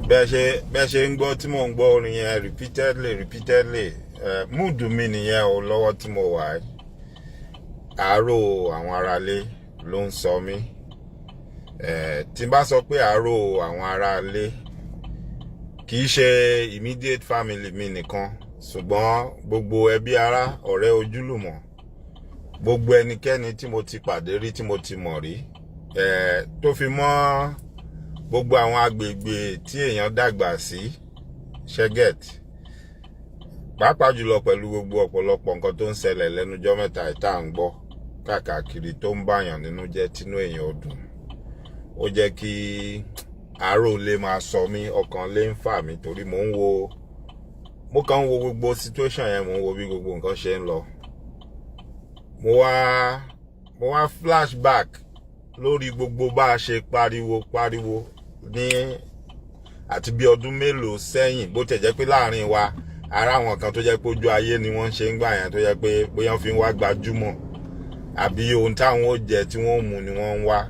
Bẹ́ẹ̀ ṣe ń gbọ́ tí mò ń gbọ́ orin yẹn repeatedly, repeatedly, mood mi nìyẹn o lọ́wọ́ tí mo wà yìí. Àárò àwọn aráalé ló ń sọ mí. Tí n bá sọ pé àárò àwọn aráalé, kì í ṣe immediate family mi nìkan, ṣùgbọ́n gbogbo ẹbí, ará, ọ̀rẹ́, ojúlùmọ̀, gbogbo ẹnikẹ́ni tí mo ti pàdé rí, tí mo ti mọ̀ rí, tó fi mọ́ gbogbo àwọn agbègbè tí èèyàn dàgbà sí, ṣé ẹ get? Pàápàá jùlọ pẹ̀lú gbogbo ọ̀pọ̀lọpọ̀ nǹkan tó ń ṣẹlẹ̀ lẹ́nujọ́ mẹ́ta ìta ń gbọ́ káàkiri, tó ń bàyàn nínú jẹ́, tínú èèyàn ò dùn, ó jẹ́ kí àárò lè máa sọ mí, ọkàn lè ń fà mí, torí mò ń wo, mo kàn ń wo gbogbo situation yẹn, mò ń wo bí gbogbo nǹkan ṣe ń lọ. Mo wá flashback lórí gbogbo bá a ṣe pariwo pariwo ní àti bí ọdún mélòó sẹ́yìn. Bó tẹ̀ jẹ́ pé láàrin wa, ara àwọn kan tó jẹ́ pé ojú ayé ni wọ́n ń ṣe ń gbà yẹn, tó jẹ́ pé bóyá wọ́n fi ń wá gbajúmọ̀ àbí ohun táwọn ó jẹ tí wọ́n ó mu ni wọ́n ń wá,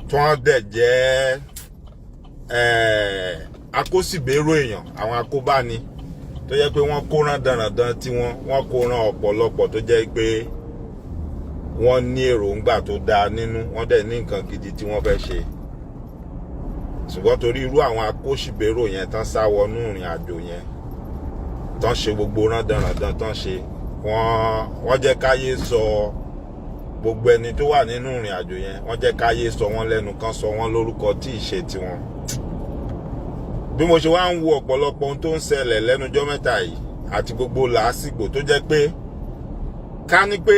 tí wọ́n dẹ̀ jẹ́ akósìbérò èèyàn, àwọn akóbáni, tó jẹ́ pé wọ́n kó rán dandan tí wọ́n kó rán ọ̀pọ̀lọpọ̀ tó jẹ́ pé wọ́n ní èròǹgbà tó dáa nínú, wọ́n dẹ̀ ní nǹkan gidi tí wọ́n fẹ́ ṣe, ṣùgbọ́n torí irú àwọn akóṣìbérò yẹn tán sá wọnú ìrìn àjò yẹn, tán ṣe gbogbo rándanràndan tán ṣe, wọ́n jẹ́ káyé sọ gbogbo ẹni tó wà nínú ìrìn àjò yẹn, wọ́n jẹ́ káyé sọ wọ́n lẹ́nu kan, sọ wọ́n lórúkọ tí ì ṣe tiwọn. Bí mo ṣe wá ń wo ọ̀pọ̀lọpọ̀ ohun tó ń ṣẹlẹ̀ lẹ́nujọ́ mẹ́ta yìí àti gbogbo làásìgbò, tó jẹ́ pé ká ní pé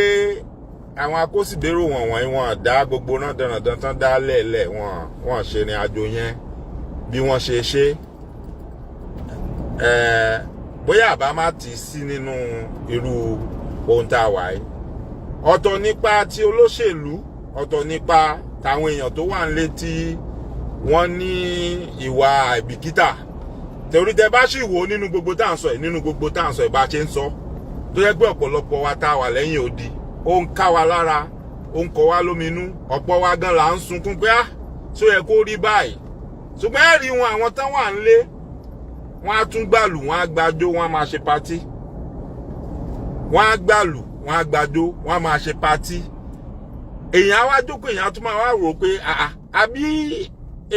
àwọn akósìbérò wọ̀nyí, wọn dá gbogbo rándanràndan tán dá lẹ́ẹ̀lẹ̀, wọn ṣe ìrìn àjò yẹn bí wọ́n ṣe ṣe, bóyá àbá má ti sí nínú irú ohun tá a wà yìí. Ọ̀tọ̀ nípa ti olóṣèlú, ọ̀tọ̀ nípa tàwọn èèyàn tó wà nílé tí wọ́n ní ìwà àìbìkítà, torí tẹ bá sì wò ó nínú gbogbo tá à ń sọ yìí, nínú gbogbo tá à ń sọ yìí, bá a ṣe ń sọ, tó yẹ pé ọ̀pọ̀lọpọ̀ wa tá a wà lẹ́yìn odi, ó ń ká wa lára, ó ń kọ wá lóminú, ọ̀pọ̀ wa gan là ń sunkún pé á ṣó yẹ kó rí báyìí? Ṣùgbọ́n ẹ rí wọn, àwọn tán wà nílé, wọ́n á tún gbàlù, wọ́n á gbàjó, wọ́n á máa ṣe party. Wọ́n á gbàlù, wọ́n á gbàjó, wọ́n á máa ṣe party. Èèyàn á wá jókòó, èèyàn á tún máa wá rò ó pé àà, àbí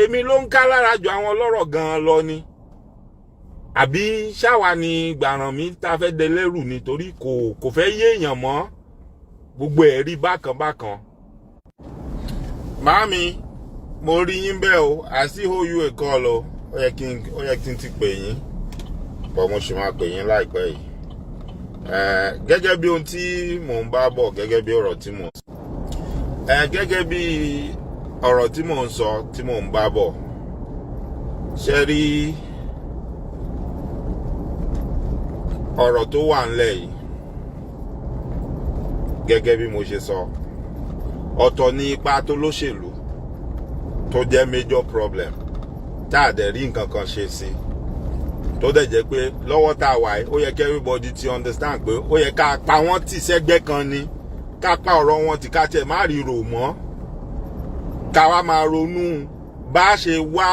èmi ló ń ká lára ju àwọn ọlọ́rọ̀ gan-an lọ ni, àbí ṣáwa ni gbàràn mi tá a fẹ́ dẹlẹ́rù ni? Torí kò fẹ́ yé èèyàn mọ́, gbogbo ẹ̀ rí bákan bákan. Màámi, mo rí yín bẹ́ẹ̀ o. I still owe you a call o. Ó yẹ kí n ti pè yín bọ́, mo ṣì máa pè yín láìpẹ́ yìí. Gẹ́gẹ́ bí ohun tí mò ń bá bọ̀, gẹ́gẹ́ bí ọ̀rọ̀ tí mò ń sọ, gẹ́gẹ́ bí ọ̀rọ̀ tí mò ń sọ, tí mò ń bá bọ̀, ṣe rí ọ̀rọ̀ tó wà ńlẹ̀ yìí, gẹ́gẹ́ bí mo ṣe sọ, ọ̀tọ̀ ní ipa tó lóṣèlú tó jẹ́ major problem tá a dẹ̀ rí nǹkan kan ṣe sí, tó dẹ̀ jẹ́ pé lọ́wọ́ tá a wà yìí, ó yẹ kí everybody ti understand pé ó yẹ ká pa wọ́n tì sẹ́gbẹ́ kan ni, ká pa ọ̀rọ̀ wọn tì, ká tiẹ̀ má rí rò mọ́, ká wá máa ronú bá a ṣe wá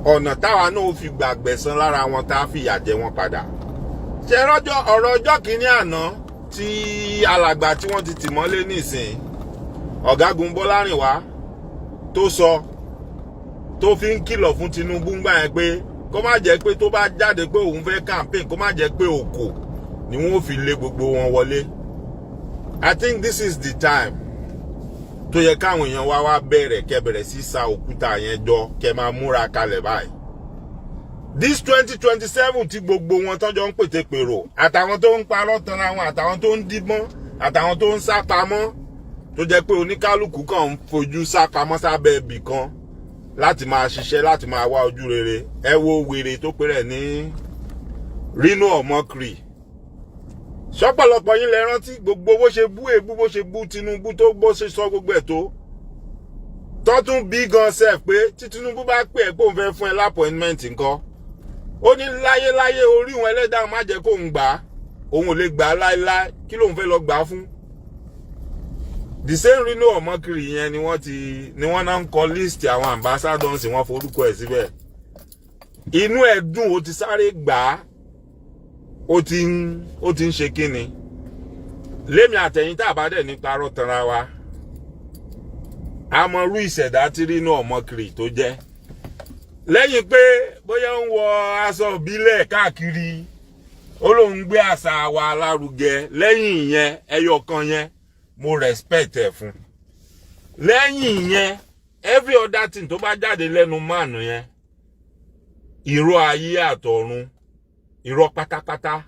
ọ̀nà táwa náà fi gbàgbẹ̀san lára wọn, tá a fìyà jẹ wọn padà. Ṣe rọ́jọ́ ọ̀rọ̀ ọjọ́ kìíní àná tí alàgbà tí wọ́n ti tì mọ́lé nísìn, Ọ̀gágun Bọ́lárìnwá, tó sọ, tó fi ń kìlọ̀ fún Tinubu ńgbà yẹn pé kó má jẹ́ pé tó bá jáde pé òun fẹ́ campaign, kó má jẹ́ pé òkò ni wọ́n fi lé gbogbo wọn wọlé. I think this is the time tó yẹ káwọn èèyàn wá wá bẹ̀rẹ̀, kẹ́ bẹ̀rẹ̀ sí sa òkúta yẹn jọ, kẹ́ máa múra kalẹ̀ báyìí. This 2027 tí gbogbo wọn tọ́jọ́ ń pète pèrò, àtàwọn tó ń parọ́ tanra wọn, àtàwọn tó ń díbọ́n, àtàwọn tó ń sá pamọ́, tó jẹ́ pé oníkálukú kàn ń fojú sá pamọ́ sábẹ́ ibì kan láti máa ṣiṣẹ́, láti máa wá ojú rere. Ẹ wo wèrè tó péré ní Reno Omokri. Ṣọ́pọ̀lọpọ̀ yín lẹ rántí gbogbo bó ṣe bú èébú, bó ṣe bú Tinubu tó, bó ṣe sọ gbogbo ẹ̀ tó tún bí gan sef pé tí Tinubu bá pè é pé òun fẹ́ fún ẹ l'appointment ńkọ́? Ó ní láyéláyé, orí òun ẹlẹ́dàá má jẹ́ kóun gbà á, òun ò lè gbà á láéláé. Kí lóun fẹ́ lọ gbà á fún? The same Reno Omokri yẹn ni wọ́n ti ni wọ́n náà ń kọ list àwọn ambassadors, wọ́n forúkọ ẹ̀ síbẹ̀. Inú ẹ̀ dùn, ó ti sáré gbà á, ó ti ń ṣe kíni. Lémi àtẹ̀yìn tá a bá dẹ̀ ní parọ́ tanra wa, a mọ irú ìṣẹ̀dá tí Reno Omokri tó jẹ́. Lẹ́yìn pé bóyá ń wọ aṣọ ìbílẹ̀ káàkiri, ó lóun gbé àṣà wa lárugẹ. Lẹ́yìn ìyẹn, ẹyọ kan yẹn mo respect ẹ̀ fún. Lẹ́yìn ìyẹn, every other thing tó bá jáde lẹ́nu máàlù yẹn, irọ́ ayé àtọ̀run, irọ́ pátápátá.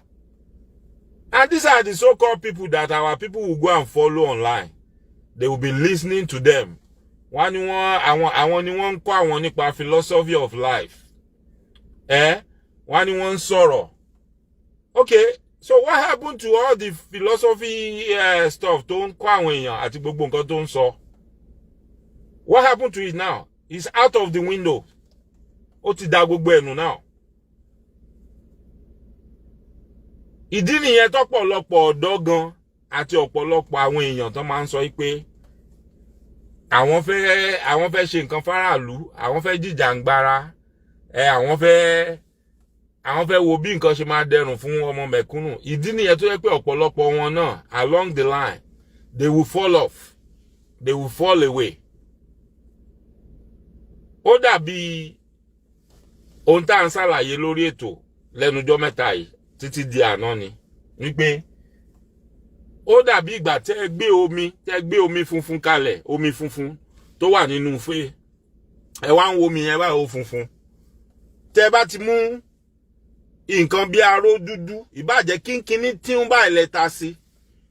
And these are the so-called people that our people will go and follow online. They will be listening to them. Wọ́n ní wọ́n àwọn ni wọ́n ń kọ́ àwọn nípa philosophy of life. Ẹ wọ́n ní wọ́n ń sọ̀rọ̀. Okay, so what happened to all the philosophy stuff tó ń kọ́ àwọn èèyàn àti gbogbo nǹkan tó ń sọ? What happened to it now? It's out of the window. Ó ti da gbogbo ẹnu now. Ìdí nìyẹn tọ́pọ̀lọpọ̀ ọ̀dọ́ gan àti ọ̀pọ̀lọpọ̀ àwọn èèyàn tó máa ń sọ pé àwọn fẹ́ ṣe nǹkan fáráàlú, àwọn fẹ́ jìjàǹgbara ẹ, àwọn fẹ́ wo bí nǹkan ṣe máa dẹrùn fún ọmọ mẹ̀kúnnù. Ìdí nìyẹn tó yẹ pé ọ̀pọ̀lọpọ̀ wọn náà, along the line, they will fall off, they will fall away. Ó dàbí ohun tá à ń ṣàlàyé lórí ètò lẹ́nujọ́ mẹ́ta yìí títí di àná ni wípé ó dàbí ìgbà tẹ́ gbé omi funfun kalẹ̀, omi funfun tó wà nínú ife. Ẹ wá ń wo omi yẹn báyìí, ó funfun. Tẹ́ bá ti mú nǹkan bí aró dúdú, ìbàjẹ́ kínkínní tí ń bá ilẹ̀ ta sí,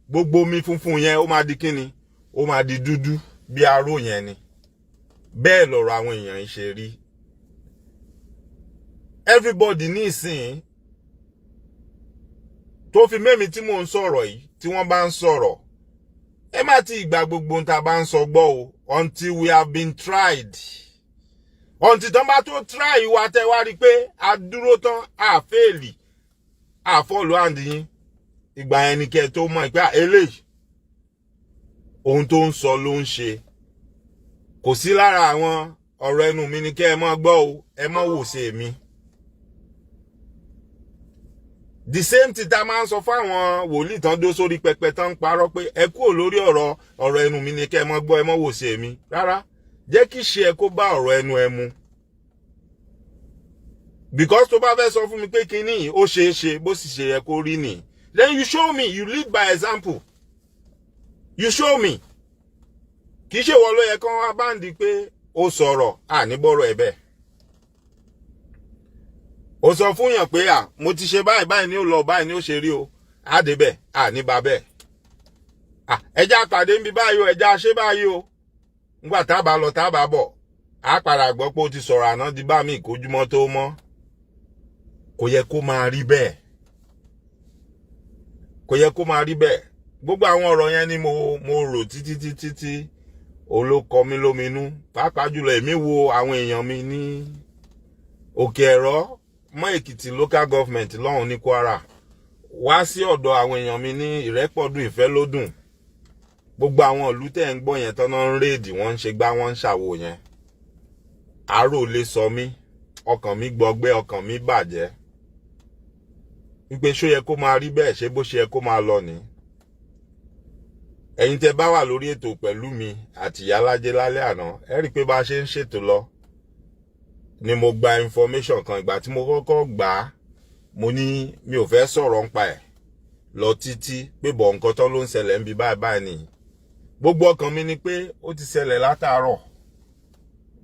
gbogbo omi funfun yẹn, ó máa di kíni? Ó máa di dúdú bí aró yẹn ni. Bẹ́ẹ̀ lọ̀rọ̀ àwọn èèyàn ń ṣe rí. Everybody ní ìsìn tó fi mẹ́mi tí mò ń sọ̀rọ̀ yìí, tí wọ́n bá ń sọ̀rọ̀, ẹ má ti ìgbà gbogbo tá a bá ń sọ gbọ́ o, until we have been tried, until tán bá tó try wa, tẹ́ wá rí i pé a dúró tán, a fail, a fall hand yín, ìgbà yẹn ni kẹ́ ẹ tó mọ̀ pé eléyìí, ohun tó ń sọ ló ń ṣe. Kò sí lára àwọn ọ̀rọ̀ ẹnu mi ni kẹ́ ẹ mọ́ gbọ́ o, ẹ mọ́ wò ṣe mi. The same thing tá a máa ń sọ fáwọn wòlíì tán dó sórí pẹpẹ tán ń parọ́ pé ẹ kúrò lórí ọ̀rọ̀ ẹnu mi ni kẹ́ ẹ mọ́ gbọ́, ẹ mọ́ wò ṣe mi. Rárá, jẹ́ kí ṣe ẹ kó bá ọ̀rọ̀ ẹnu ẹ mu, because tó bá fẹ́ sọ fún mi pé kinní ó ṣeé ṣe, bó sì ṣe yẹ kó rí nìyí, then you show me, you lead by example, you show me. Kì í ṣe wọ́n ló yẹ kán wá báǹdì pé ó sọ̀rọ̀ àníbọ̀rọ̀ ẹ̀ bẹ́ẹ̀. Ó sọ fún yàn pé à mo ti ṣe báyìí báyìí ní ó lọ báyìí ní ó ṣe rí o, á débẹ̀ à ní bá bẹ́ẹ̀. À ẹja pàdé ń bí báyìí o, ẹja ṣe báyìí o. Nígbà tá a bá lọ, tá a bá bọ̀, á padà gbọ́ pé ó ti sọ̀rọ̀ àná di bá mi ìkójúmọ́ tó mọ́. Kò yẹ kó máa rí bẹ́ẹ̀, kò yẹ kó máa rí bẹ́ẹ̀. Gbogbo àwọn ọ̀rọ̀ yẹn ni mo rò títí títí tí òun ló kọ mí lóminú. Pàápàá jùlọ, èmi wo àwọn èèyàn mi ní Òkè Ẹ̀rọ mọ́ Èkìtì Local Government lọ́hùn ní Kwara, wá sí ọ̀dọ̀ àwọn èèyàn mi ní Ìrẹ́pọ̀dùn, Ìfẹ́lódùn, gbogbo àwọn ìlú tẹ́ ń gbọ́ yẹn tán náà ń raid, wọ́n ń ṣe gbá, wọ́n ń ṣàwò yẹn. Àárò lè sọ mí, ọkàn mi gbọgbẹ́, ọkàn mi bàjẹ́ wípé ṣó yẹ kó máa rí bẹ́ẹ̀? Ṣé bó ṣe yẹ kó máa lọ ní? Ẹ̀yin tẹ́ bá wà lórí ètò pẹ̀lú mi àti ìyálájé lálẹ́ àná, ẹ rí i pé bá a ṣe ń ṣètò lọ ni mo gba information kan. Ìgbà tí mo kọ́kọ́ gbà á, mo ní mi ò fẹ́ sọ̀rọ̀ nípa ẹ̀ lọ títí, pé bọ̀ nǹkan tán ló ń ṣẹlẹ̀ ń bi báyìí báyìí nìyí. Gbogbo ọkàn mi ni pé ó ti ṣẹlẹ̀ látàárọ̀,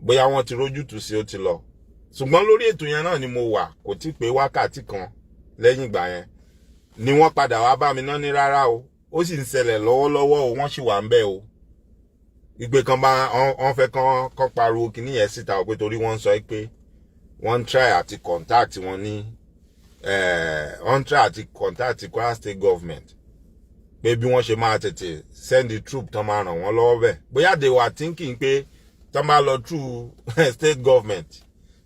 bóyá wọ́n ti rójútùú sí, ó ti lọ. Ṣùgbọ́n lórí ètò yẹn náà ni mo wà, kò tí pé wákàtí kan lẹ́yìn ìgbà yẹn ni wọ́n padà wá bá mi náà ní rárá o, ó sì ń ṣẹlẹ̀ lọ́wọ́lọ́wọ́ o, wọ́n sì wà ń bẹ̀ o. Ìgbé kan bá wọ́n fẹ́ kán pariwo kíní yẹn síta o, pé torí wọ́n ń sọ pé wọ́n ń try àti contact wọn ní, wọ́n ń try àti contact Kwara State Government pé bí wọ́n ṣe máa tètè send the troop tán máa ràn wọ́n lọ́wọ́ bẹ́ẹ̀. Bóyá they were thinking pé tán bá lọ through state government,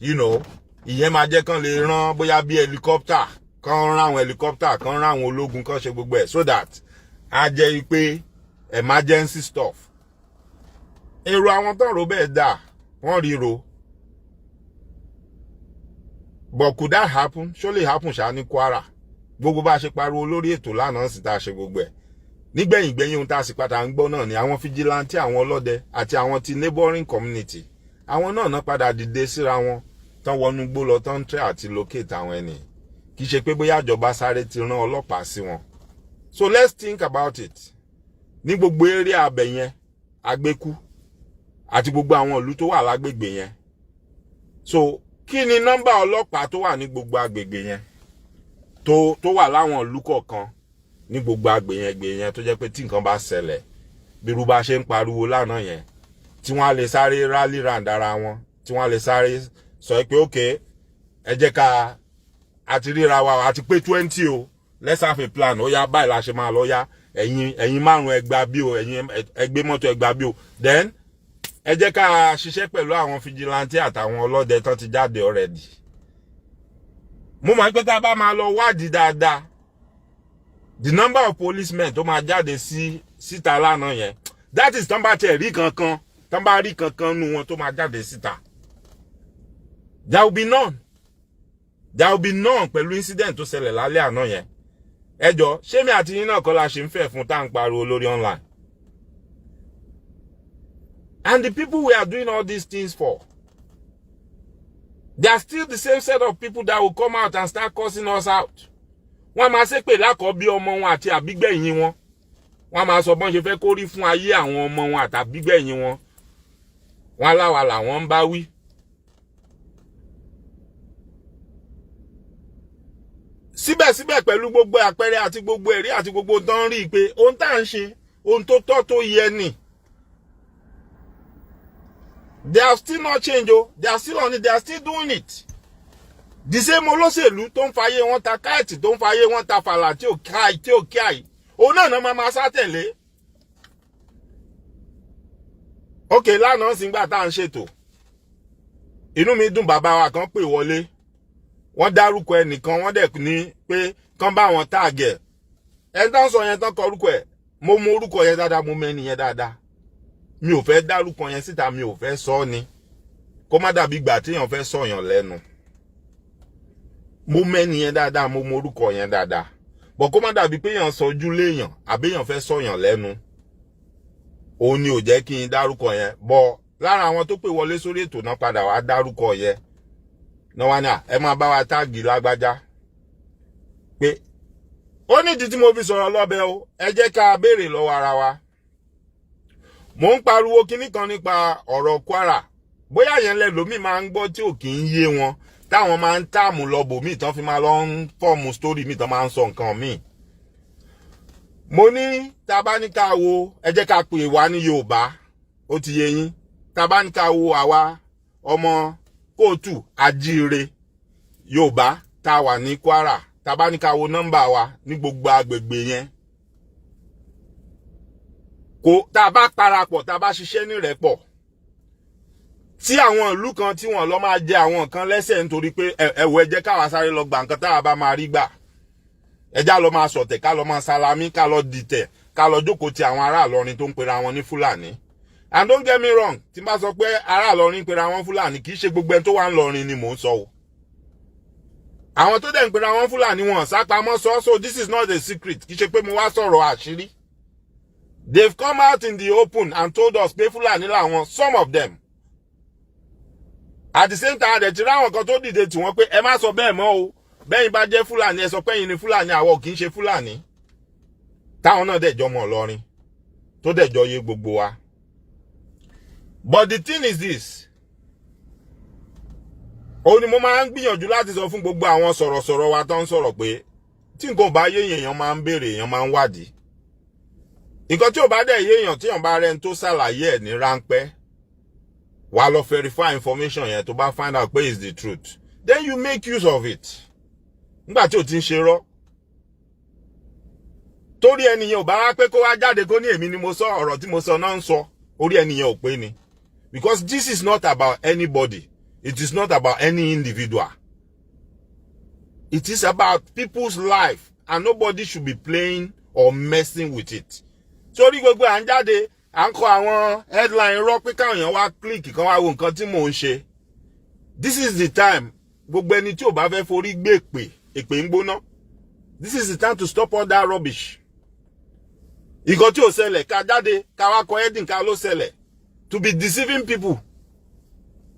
ìyẹn máa jẹ́ kán lè rán bóyá bí helicopter, kán rán àwọn helicopter, kán rán àwọn ológun, kán ṣe gbogbo ẹ̀, so that á jẹ́ pé emergency stuff. Èrò àwọn tán rò bẹ́ẹ̀ dà, wọ́n ríro. But could that happen? Ṣó lè happen ṣá ní Kwara? Gbogbo bá a ṣe pariwo lórí ètò lánàá sì tá a ṣe gbogbo ẹ̀, nígbẹ̀yìn gbẹ̀yìn, ohun tá a sì padà ń gbọ́ náà ni àwọn vigilante, àwọn ọlọ́dẹ àti àwọn ti neighboring community, àwọn náà náà padà dìde síra wọn tán, wọnú gbó lọ, tán try àti locate àwọn ẹni. Kì í ṣe pé bóyá ìjọba sáré ti rán ọlọ́pàá sí wọn. So let's think about it. Ní gbogbo area abẹ yẹn, Agbékú àti gbogbo àwọn ìlú tó wà lágbègbè yẹn, so kí ni nọ́mbà ọlọ́pàá tó wà ní gbogbo agbègbè yẹn, tó wà láwọn ìlú kọ̀ọ̀kan ní gbogbo agbègbè yẹn, tó jẹ́ pé tí nǹkan bá ṣẹlẹ̀, bí irú bá ṣe ń pariwo lánàá yẹn, tí wọ́n á lè sáré rally round ara wọn, tí wọ́n á lè sáré sọ pé, "OK, ẹ jẹ́ ká àti ríra wa àti pé 20 o, let's have a plan. Ó yá, báyìí la ṣe máa lọ. Yá, ẹ̀yin márùn ẹgbàá bí o, ẹ̀yin ẹgbẹ́ mọ́tò ẹgbàá bí o." Then ẹ jẹ́ ká ṣiṣẹ́ pẹ̀lú àwọn vigilante àtàwọn ọlọ́dẹ tán ti jáde already. Mo mọ̀ pé tá a bá máa lọ wádìí dáadáa, the number of policemen tó máa jáde sí síta lánàá yẹn, that is tán bá tiẹ̀ rí kankan, tán bá rí kankan nu wọn tó máa jáde síta, there will be none, there will be none pẹ̀lú incident tó ṣẹlẹ̀ lálẹ́ àná yẹn. Ẹ jọ, ṣé mi àti yín náà kọ́ la ṣe ń fẹ́ fún tá à ń pariwo lórí online? And the people we are doing all these things for, they are still the same set of people that will come out and start cursing us out. Wọ́n máa ṣépè lákọ̀ọ́bí ọmọ wọn àti àbígbẹ̀yìn wọn. Wọ́n máa sọ bọ́n ṣe fẹ́ kó rí fún ayé àwọn ọmọ wọn àtàbígbẹ̀yìn wọn. Wọ́n láwa làwọn ń bá wí. Síbẹ̀síbẹ̀, pẹ̀lú gbogbo àpẹẹrẹ àti gbogbo ẹ̀rí àti gbogbo tó ń rí i pé ohun tá à ń ṣe, ohun tó tọ́ tó yẹ ni, they have still not changed o. They are still on it. They are still doing it. The same olóṣèlú tó ń fayé wọn ta káàtì, tó ń fayé wọn ta fàlà, tí ò káì tí ò kíáì, òun náà náà máa máa sá tẹ̀lé. Ok, lánàá sì ń gbà tá à ń ṣètò, inú mi dùn, bàbá wa kan pè wọlé, wọ́n dárúkọ ẹnìkan, wọ́n dẹ̀ ní pé kán bá wọn tag ẹ̀. Ẹni tó ń sọ yẹn tán kọ orúkọ ẹ̀, mo mọ orúkọ yẹn dáadáa, mo mọ ẹni yẹn dáadáa. Mi ò fẹ́ dárúkọ yẹn síta, mi ò fẹ́ sọ ọ́ ni, kó má dàbí ìgbà téèyàn fẹ́ sọ̀yàn lẹ́nu. Mo mẹ́ni yẹn dáadáa, mo mọ orúkọ yẹn dáadáa, bọ̀ kó má dàbí pé èèyàn sọjú léèyàn àbí èèyàn fẹ́ sọ̀yàn lẹ́nu, òun ni ò jẹ́ kí n dárúkọ yẹn. Bọ̀ lára àwọn tó pè wọlé sórí ètò náà padà wá dárúkọ yẹn náà, wá ní à, ẹ máa bá wa tag lágbájá, pé ó nídìí tí mo fi sọ̀rọ̀ lọ́bẹ̀ o. Ẹ jẹ́ ká béèrè lọ́wọ́ ara wa. Mò ń pariwo kinní kan nípa ọ̀rọ̀ Kwara, bóyá yẹn lẹ́lòmíì máa ń gbọ́ tí ò kì í yé wọn, táwọn máa ń táàmù lọ bòmíì, tán fi máa lọ ń form story míì, tán máa ń sọ nǹkan míì. Mo ní tá a bá ní ká wo, ẹ jẹ́ ká pè wá ní Yorùbá, ó ti yé yín. Tá a bá ní ká wo àwa ọmọ kóòtù ajíire Yorùbá tá a wà ní Kwara, tá a bá ní ká wo nọ́mbà wa ní gbogbo agbègbè yẹn, kò tá a bá parapọ̀, tá a bá ṣiṣẹ́ nírẹ́pọ̀, tí àwọn ìlú kan tí wọ́n lọ máa jẹ àwọn nǹkan lẹ́sẹ̀ nítorí pé ẹ̀wọ̀, ẹ jẹ́ káwa sáré lọ gbà nǹkan táwa bá máa rí gbà, ẹ já lọ máa sọ̀tẹ̀, ká lọ máa salami, ká lọ dìtẹ̀, ká lọ jókòó ti àwọn ará Ìlọrin tó ń pera wọn ní Fúlàní. And don't get me wrong, tí n bá sọ pé ará Ìlọrin ń pera wọn Fúlàní, kì í ṣe gbogbo ẹni tó wà ń lọrin ni mò ń sọ o. Àwọn tó dẹ̀ ń pera wọn Fúlàní, wọn sápamọ́ sọ. So this is not a secret, kì í ṣe pé mo wá sọ̀rọ̀ àṣírí. They've come out in the open and told us pé Fúlàní làwọn, some of them. At the same time, àdẹ̀ tí ráwọn kan tó dìde tí wọ́n pé ẹ má sọ bẹ́ẹ̀ mọ́ o. Bẹ́yìn bá jẹ́ Fúlàní, ẹ sọ pé ẹ̀yin ni Fúlàní, àwọn kì í ṣe Fúlàní, táwọn náà dẹ̀ jọmọ Ìlọrin, tó dẹ̀ jọ yé gbogbo wa. But the thing is this, òun ni mo máa ń gbìyànjú láti sọ fún gbogbo àwọn sọ̀rọ̀sọ̀rọ̀ wa tó ń sọ̀rọ̀ pé tí nǹkan ò bá yé èèyàn, máa ń béèrè, èèyàn máa ń wádìí. Nǹkan tí ò bá dẹ̀ yé èèyàn, tí èèyàn bá rẹ́ni tó ṣàlàyé ẹ̀ ní ráńpẹ́, wàá lọ verify information yẹn. Tó bá find out pé is the truth, then you make use of it. Nígbà tí ò ti ń ṣe rọ́, torí ẹnìyẹn ò bá wá pé kó wá jáde kó ní èmi ni mo sọ ọ̀rọ̀ tí mo sọ náà ń sọ, orí ẹnìyẹn ò pé ni. Because this is not about anybody, it is not about any individual, it is about people's life, and nobody should be playing or messing with it. Sórí gbogbo à ń jáde, À ń kọ àwọn headline rọ pé káwọn èèyàn wá click kan, wá wo nǹkan tí mò ń ṣe. This is the time, gbogbo ẹni tí ò bá fẹ́ forí gbé èpè, èpè ń gbóná, this is the time to stop all that rubbish. Nǹkan tí ò ṣẹlẹ̀, ká jáde, ká wá kọ heading, ká ló ṣẹlẹ̀, to be deceiving people,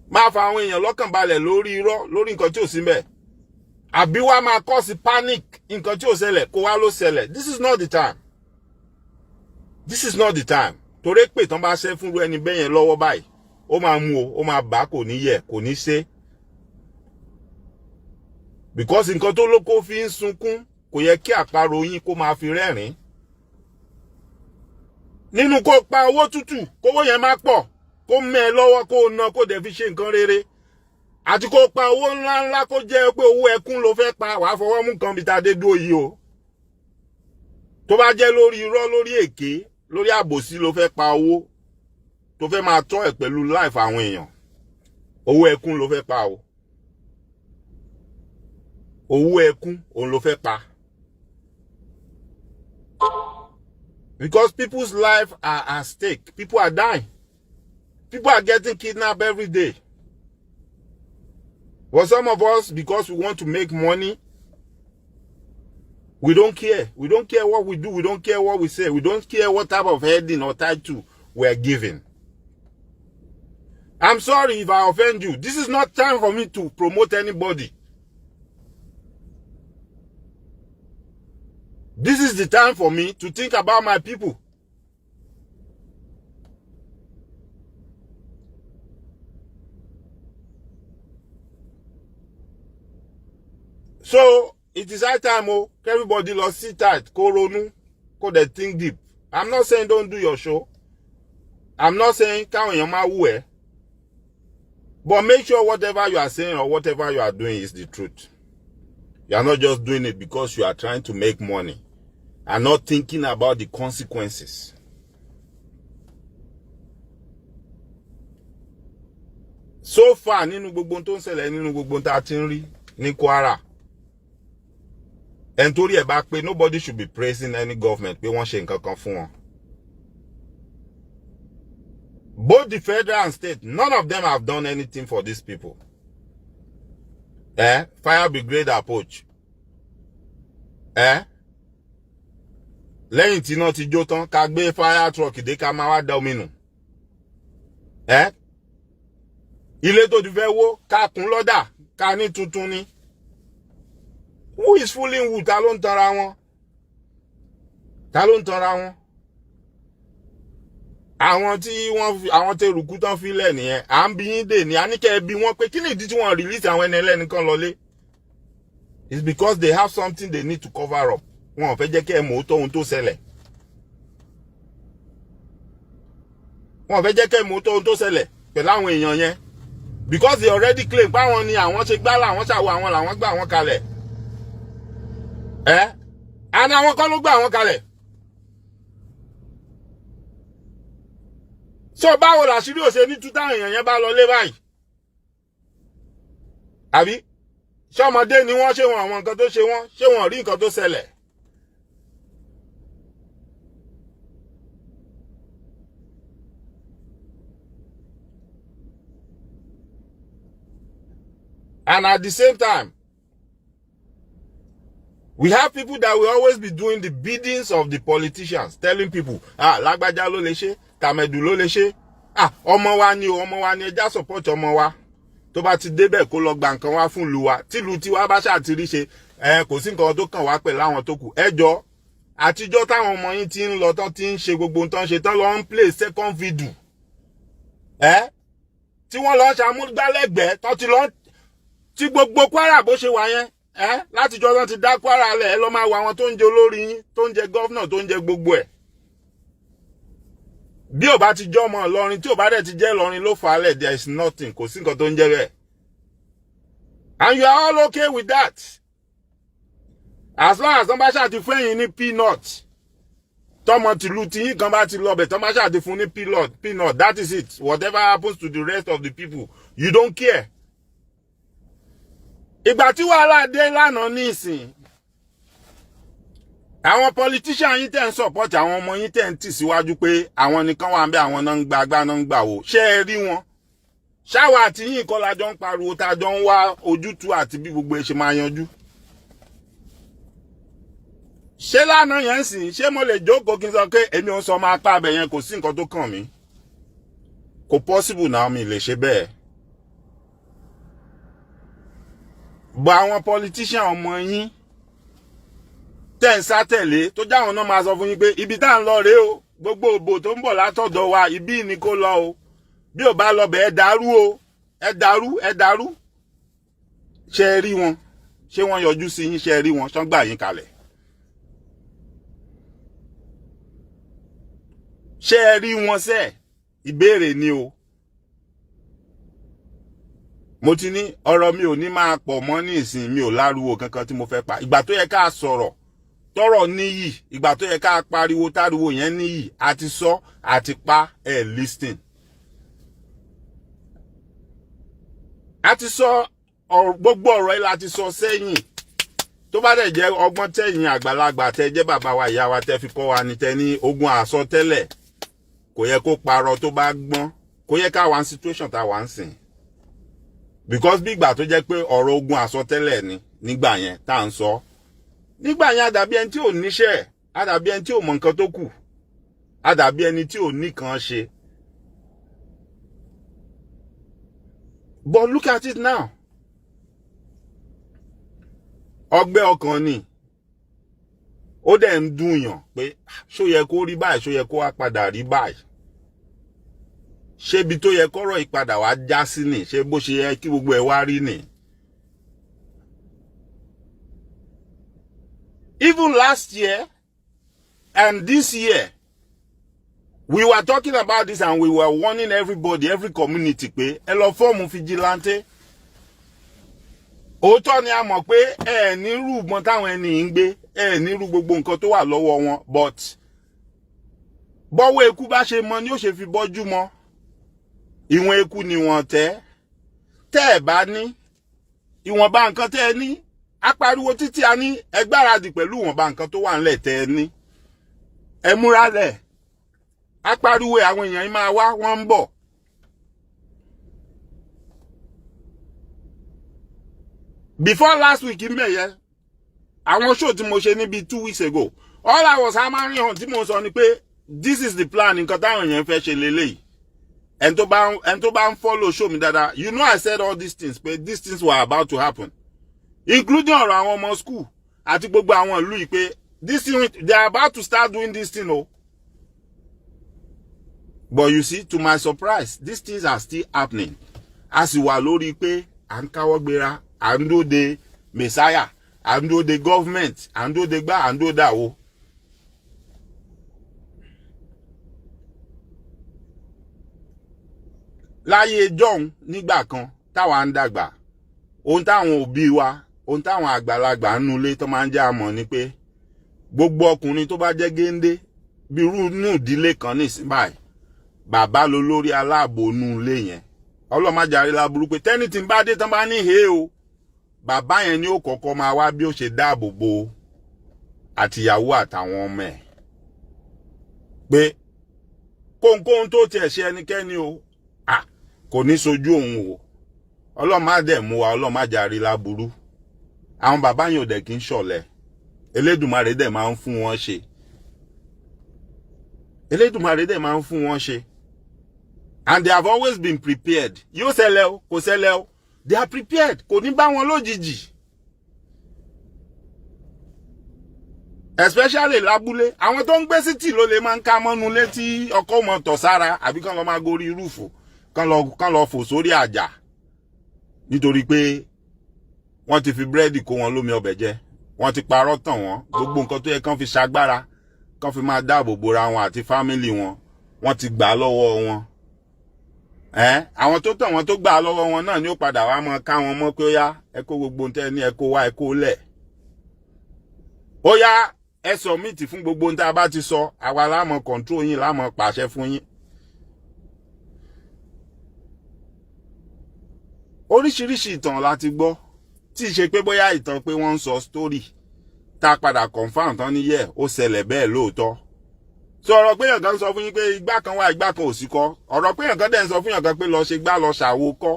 máa fa àwọn èèyàn lọ́kàn balẹ̀ lórí irọ́, lórí nǹkan tí ò sí mbẹ̀, àbí wá máa cause panic, nǹkan tí ò ṣẹlẹ̀, kó wá ló ṣẹlẹ̀. This is not the time. This is not the time. Torí pé tán bá ṣẹ́ fúnru ẹni bẹ́ẹ̀ yẹn lọ́wọ́ báyìí, ó máa mú o, ó máa bá, kò ní yẹ, kò ní ṣe, because nǹkan tó lóko fi ń sunkún, kò yẹ kí àparò yín kó máa fi rẹ́rìn-ín. Nínú kó pa owó tútù, kówó yẹn má pọ̀, kó mẹ́ ẹ lọ́wọ́, kó ná, kó dẹ̀ fi ṣe nǹkan rere, àti kó pa owó ńláńlá, kó jẹ́ pé owó ẹkún ló fẹ́ pa, wàá fọwọ́ mú nǹkan bí ta dé dúró yìí o. Tó bá jẹ́ lórí irọ́, lórí èké, lórí àbòsí ló fẹ́ pa owó, tó fẹ́ máa tọ́ ẹ̀ pẹ̀lú life àwọn èèyàn, owó ẹkún ló fẹ́ pa o. Owó ẹkún òun ló fẹ́ pa, because people's life are at stake. People are dying. People are getting kidnapped every day. But some of us, because we want to make money, we don't care. We don't care what we do. We don't care what we say. We don't care what type of heading or title we are given. I'm sorry if I offend you. This is not time for me to promote anybody. This is the time for me to think about my people. So it is high time o, everybody lọ sit tight, kó ronú, kó dẹ̀ think deep. I'm not saying don't do your show. I'm not saying káwọn èèyàn máa wù ẹ́. But make sure whatever you are saying or whatever you are doing is the truth. You are not just doing it because you are trying to make money and not thinking about the consequences. So far, nínú gbogbo tó ń ṣẹlẹ̀, nínú gbogbo tá a ti ń rí ní Kwara, ẹni torí ẹ̀ bá pé, nobody should be praising any government pé wọ́n ṣe nǹkan kan fún wọn. Both the federal and state, none of them have done anything for these people. Eh? Fire brigade approach. Eh? Lẹ́yìn tí iná ti jó tán, ká gbé fire truck dé, ká máa wá da omi nù. Eh? Ilé tó ti fẹ́ wó, ká kùn lọ́dà, ká ní tuntun ni. Who is fooling who? Ta ló ń tanra wọn? Ta ló ń tanra wọn? Àwọn tí wọ́n fi àwọn tẹrùkú tán fílẹ̀ nìyẹn. À ń bí yín dè ní àníkẹ́ bí wọ́n pé kí ni ìdí tí wọ́n release àwọn ẹni ẹlẹ́ni kan lọlé. It's because they have something they need to cover up. Wọn ò fẹ́ jẹ́ kí ẹ mọ̀ ó tó ohun tó ṣẹlẹ̀. Wọn ò fẹ́ jẹ́ kí ẹ mọ̀ ó tó ohun tó ṣẹlẹ̀ pẹ̀lú àwọn èèyàn yẹn, because they already claim páwọn ni àwọn ṣe gbá, làwọn ṣàwọ, àwọn làwọn gbà wọn kalẹ̀. Ẹ àná, àwọn kọ́ ló gbà wọn kalẹ̀. So báwo làṣírí ò ṣe ní tú táwọn èèyàn yẹn bá lọ lé báyìí? Àbí ṣé ọmọdé ni wọ́n? Ṣé wọn àwọn nǹkan tó ṣe wọ́n? Ṣé wọn rí nǹkan tó ṣẹlẹ̀? And at the same time, we have people that will always be doing the biddings of the politicians, telling people, "Ah, lágbájá ló lè ṣe, tàmẹ̀dù ló lè ṣe. Ah, ọmọ wa ni o, ọmọ wa ni, ẹ jẹ́ á support ọmọ wa. Tó bá ti débẹ̀, kó lọ gba nǹkan wá fún ìlú wa. Tìlú tiwa bá ṣáà ti rí ṣe, ẹ kò sí nǹkan tó kàn wá pẹ̀lú àwọn tó kù." Ẹ jọ, àtijọ́ táwọn ọmọ yín ti ń lọ tán, ti ń ṣe gbogbo nǹkan ṣe tán, lọ ń play second fiddle. Ẹ tí wọ́n lọ ń ṣàmúgbálẹ́gbẹ̀ẹ́ tán, ti lọ tí gbogbo Kwara bó ṣe wà yẹn, ẹ látijọ́ tán ti dá Kwara lẹ̀, ẹ lọ́ máa wo àwọn tó ń jẹ olórí yín, tó ń jẹ governor, tó ń jẹ gbogbo ẹ̀. Bí ò bá ti jọ́ ọmọ Ìlọrin, tí ò bá dẹ̀ ti jẹ́ Ìlọrin ló fà á lẹ̀, there is nothing, kò sí nǹkan tó ń jẹ́ bẹ́ẹ̀. And you are all okay with that, as long as wọ́n bá ṣáà ti fún ẹ̀yin ní peanut. Tọmọ tìlú tiyín kan bá ti lọ bẹ̀, tọ́ bá ṣáà ti fún ní peanut, that is it. Whatever happens to the rest of the people, you don't care. Ìgbà tí wàhálà dé lánàá ní ìsìn, Àwọn politician yín tẹ́ ń support, àwọn ọmọ yín tẹ́ ń tì síwájú pé àwọn nìkan wà ń bẹ, àwọn náà ń gba agbá, náà ń gbà wò, ṣé ẹ rí wọn? Ṣáwa àti yín kọ́ la jọ ń pariwo, tá a jọ ń wá ojútùú àti bí gbogbo ẹ ṣe máa yanjú? Ṣé lánàá yẹn sìn, ṣé mo lè jókòó kí n sọ pé èmi ò ń sọ máa pa abẹ yẹn, kò sí nǹkan tó kàn mí? Kò possible náà, mi lè ṣe bẹ́ẹ̀. Bọ̀ àwọn politician ọmọ yín tẹ́ ń sá tẹ̀lé, tó jáwọn náà máa sọ fún yín pé ibi tá à ń lọ rèé o, gbogbo òbò tó ń bọ̀ látọ̀dọ̀ wa, ibí ni kó lọ o, bí ò bá lọ bẹ̀, ẹ dàrú o, ẹ dàrú, ẹ dàrú. Ṣé ẹ rí wọn? Ṣé wọ́n yọjú sí yín? Ṣé ẹ rí wọn? Ṣán gbà yín kalẹ̀? Ṣé ẹ rí wọn sẹ́ẹ̀? Ìbéèrè ni o. Mo ti ní ọ̀rọ̀ mi ò ní máa pọ̀ mọ́ ní ìsìn, mi ò láruwo kankan tí mo fẹ́ pa. Ìgbà tó yẹ ká sọ̀rọ̀ tọ́rọ̀ níyì, ìgbà tó yẹ ká pariwo táriwo yẹn níyì, àti sọ àti pa ẹ̀ listing. A ti sọ gbogbo ọ̀rọ̀ yìí la ti sọ sẹ́yìn. Tó bá dẹ̀ jẹ́ ọgbọ́n tẹ̀yìn àgbàlagbà tẹ́ jẹ́ bàbá wa, ìyá wa, tẹ́ fi kọ́ wa ní tẹ́ ní ogun àsọtẹ́lẹ̀ kò yẹ kó parọ́, tó bá gbọ́n, kò yẹ ká wá ní situation tá wà ń sìn, because bí ìgbà tó jẹ́ pé ọ̀rọ̀ ogun àsọtẹ́lẹ̀ ni nígbà yẹn tá à ń sọ nígbà yẹn, àdàbí ẹni tí ò níṣẹ́, àdàbí ẹni tí ò mọ nǹkan tó kù, àdàbí ẹni tí ò nìkan ṣe. But look at it now. Ọgbẹ́ ọkàn ni, ó dẹ̀ ń dùn yàn pé ṣó yẹ kó rí báyìí? Ṣó yẹ kó wá padà rí báyìí? Ṣébi tó yẹ kọ́rọ̀ ìpadà wá já sí ni? Ṣé bó ṣe yẹ kí gbogbo ẹ̀ wá rí ni? Even last year and this year, we were talking about this and we were warning everybody, every community pé ẹ lọ form vigilante. Òótọ́ ni a mọ̀ pé ẹ ní rú ìbọn táwọn ẹni ń gbé, ẹ ní rú gbogbo nǹkan tó wà lọ́wọ́ wọn, but bọ́wọ́ eku bá ṣe mọ ni ó ṣe fi bọ́jú mọ́. Ìwọ̀n eku ni wọ́n tẹ́ tẹ́ ẹ̀ bá ní ìwọ̀nba nǹkan tẹ́ ẹ ní. Apariwo títí a ní ẹ gbáradì pẹ̀lú ìwọ̀nba nǹkan tó wà ńlẹ̀ tẹ́ ẹ ní, ẹ múra lẹ̀. Apariwo àwọn èèyàn yìí máa wá, wọ́n ń bọ̀. Before last week mbẹ̀ yẹn, àwọn show tí mo ṣe níbi 2 weeks ago, all I was hammering on tí mo sọ ni pé this is the plan, nǹkan táwọn èèyàn fẹ́ ṣe lélẹ́yìí. Ẹni tó bá ń follow show mi dáadáa, you know I said all these things pé these things were about to happen, including ọ̀rọ̀ àwọn ọmọ school àti gbogbo àwọn ìlú yìí pé this thing, they are about to start doing this thing o. But you see, to my surprise, these things are still happening. A sì wà lórí pé à ń káwọ́ gbéra, à ń dóde messiah, à ń dóde government, à ń dóde gbá, à ń dóde àwo. Láyé jọ́hun nígbà kan táwa ń dàgbà, ohun táwọn òbí wa, ohun táwọn àgbàlagbà ń nulẹ̀ tó máa ń jẹ́ àmọ́ ni pé gbogbo ọkùnrin tó bá jẹ́ géńdé bí irú inú ìdílé kan nísìnyí báyìí, bàbá ló lórí aláàbò inú ilé yẹn. Ọlọ́màjàre láburú pé tẹ́nìtì bá dé tán bá ní he o, bàbá yẹn ni ó kọ́kọ́ máa wá bí ó ṣe dáàbò bo àtìyàwó àtàwọn ọmọ ẹ̀, pé kóhunkóhun tó tiẹ̀ ṣe ẹnikẹ́ni o, kò ní sojú òun o. Ọlọ́mà dẹ̀ mú wa, ọlọ́màjàre láburú. Àwọn bàbá yẹn ò dẹ̀ kí ń ṣọ̀lẹ, Elédùmarè dẹ̀ máa ń fún wọn ṣe, Elédùmarè dẹ̀ máa ń fún wọn ṣe. And they have always been prepared. Yóò ṣẹlẹ̀ o, kò ṣẹlẹ̀ o, they are prepared, kò ní bá wọn lójijì. Especially lábúlé, àwọn tó ń gbé city ló lè máa ń ká mọ́nu létí ọkọ mọ̀ tọ̀ sára, àbí kán lọ máa gorí rúfù, kán lọ fò sórí àjà, nítorí pé wọ́n ti fi búrẹ́dì kó wọn lómi ọbẹ̀ jẹ, wọ́n ti parọ́ tàn wọ́n. Gbogbo nǹkan tó yẹ kán fi ṣagbára, kán fi máa dáàbò bora wọn àti fámìlì wọn, wọ́n ti gbà á lọ́wọ́ wọn. Àwọn tó tàn wọ́n tó gbà á lọ́wọ́ wọn náà ni ó padà wá mọ́ ká wọn mọ́ pé ó yá, ẹ kó gbogbo ohun tẹ́ ẹ ní, ẹ kó wá, ẹ kó lẹ̀, ó yá, ẹ submit fún gbogbo ohun tá a bá ti sọ, àwa la máa control yín, la máa pàṣẹ fún yín. Oríṣiríṣi ìtàn la ti gbọ́, tí ì ṣe pé bóyá ìtàn pé wọ́n ń sọ story. Tá a padà confirm tán ní yẹ ó ṣẹlẹ̀ bẹ́ẹ̀ lóòótọ́. So ọ̀rọ̀ pé èèyàn kan sọ fún yín pé igbá kan wà, igbá kan ò sí kọ́. Ọ̀rọ̀ pé èèyàn kan dẹ̀ ń sọ fún èèyàn kan pé lọ ṣe gbá, lọ ṣàwo kọ́.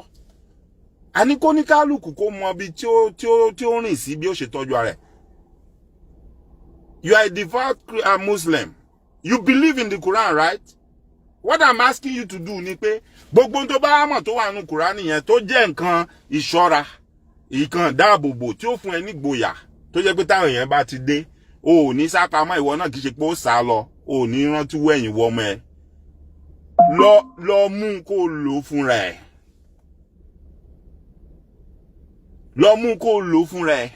Àní kó ní kálukú kó mọ ibi tí ó rìn sí, bí ó ṣe tọ́jú ara ẹ̀. You are a devout Muslim. You believe in the Quran, right? What I'm asking you to do ni pé gbogbo tó bá mọ̀ tó wà nínú Quran yẹn, tó jẹ́ nǹkan ìṣọ́ra, ìkan dáàbòbò tí ó fún ẹ nígboyà, tó jẹ́ pé táwọn èèyàn bá ti dé, o ò ní sá pamọ́, ìwọ náà kì í ṣe pé ó sá lọ, o ò ní rántí wẹ̀yìn wọ ọmọ ẹ lọ, lọ mú kó lò ó fúnra ẹ, lọ mú kó lò ó fúnra ẹ.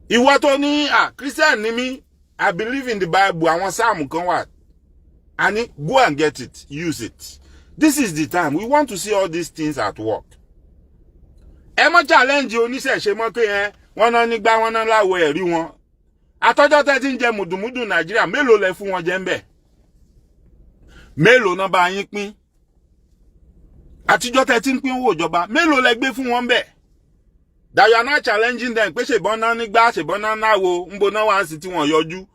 Ìwọ tó ní à Christian ni mí, I believe in the Bible, àwọn sáàmù kan wà, àní go and get it, use it. This is the time we want to see all these things at work. Ẹ mọ́ challenge oníṣẹ̀ṣe mọ́ pé ẹ wọ́n náà nígbà wọ́n náà láwọ ẹ̀rí wọn. Àtọ́jọ́ tẹ́ ti ń jẹ mùdùmùdù Nàìjíríà, mélòó lẹ fún wọn jẹ ń bẹ̀? Mélòó náà bá yín pín? Àtijọ́ tẹ́ ti ń pín owó ìjọba, mélòó lẹ gbé fún wọn bẹ̀? That you are not challenging them pé ṣèbọn náà nígbà, ṣèbọn náà náwo, ń bo náà wá sí tí wọ́n yọjú.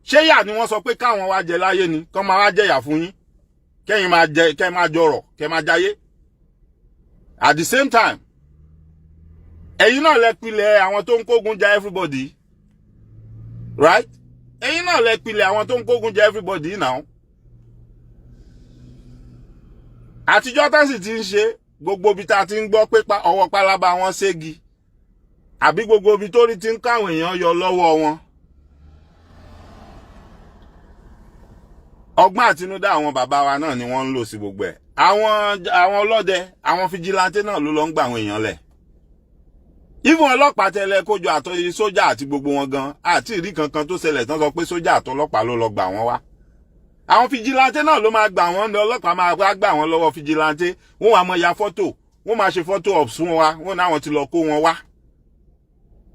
Ṣé yà ni wọ́n sọ pé káwọn wá jẹ láyé ni kán máa wá jẹ̀yà fún yín, kẹ́yìn máa jẹ, kẹ́ máa jọrọ̀, kẹ́ máa jayé? At the same time, ẹ̀yin náà lẹ pilẹ̀ àwọn tó ń kógun ja everybody, right? Ẹ̀yin náà lẹ pilẹ̀ àwọn tó ń kógun ja everybody now. Àtijọ́ tá sì ti ń ṣe, gbogbo ibi tá a ti ń gbọ́ pé ọwọ́ pálábá wọn ségi, àbí gbogbo ibi tó rí ti ń káwọn èèyàn yọ lọ́wọ́ wọn, ọgbọ́n àtinúdá àwọn bàbá wa náà ni wọ́n ń lò sí gbogbo ẹ̀. Àwọn ọlọ́dẹ, àwọn fijilantè náà ló lọ ń gba àwọn èèyàn lẹ̀. Even ọlọ́pàá tẹ́lẹ̀ kójọ àtọ́yẹ sójà àti gbogbo wọn gan, àti ìrí kankan tó ṣẹlẹ̀ tán sọ pé sójà àtọlọ́pàá ló lọ gbà wọ́n wá. Àwọn fijilantè náà ló máa gbà wọ́n ní, ọlọ́pàá máa wá gbà wọ́n lọ́wọ́ fijilantè. Wọ́n wàá mọ ya fọ́tò, wọ́n máa ṣe fọ́tò ops fún wa, wọ́n náà wọ́n ti lọ kó wọn wá.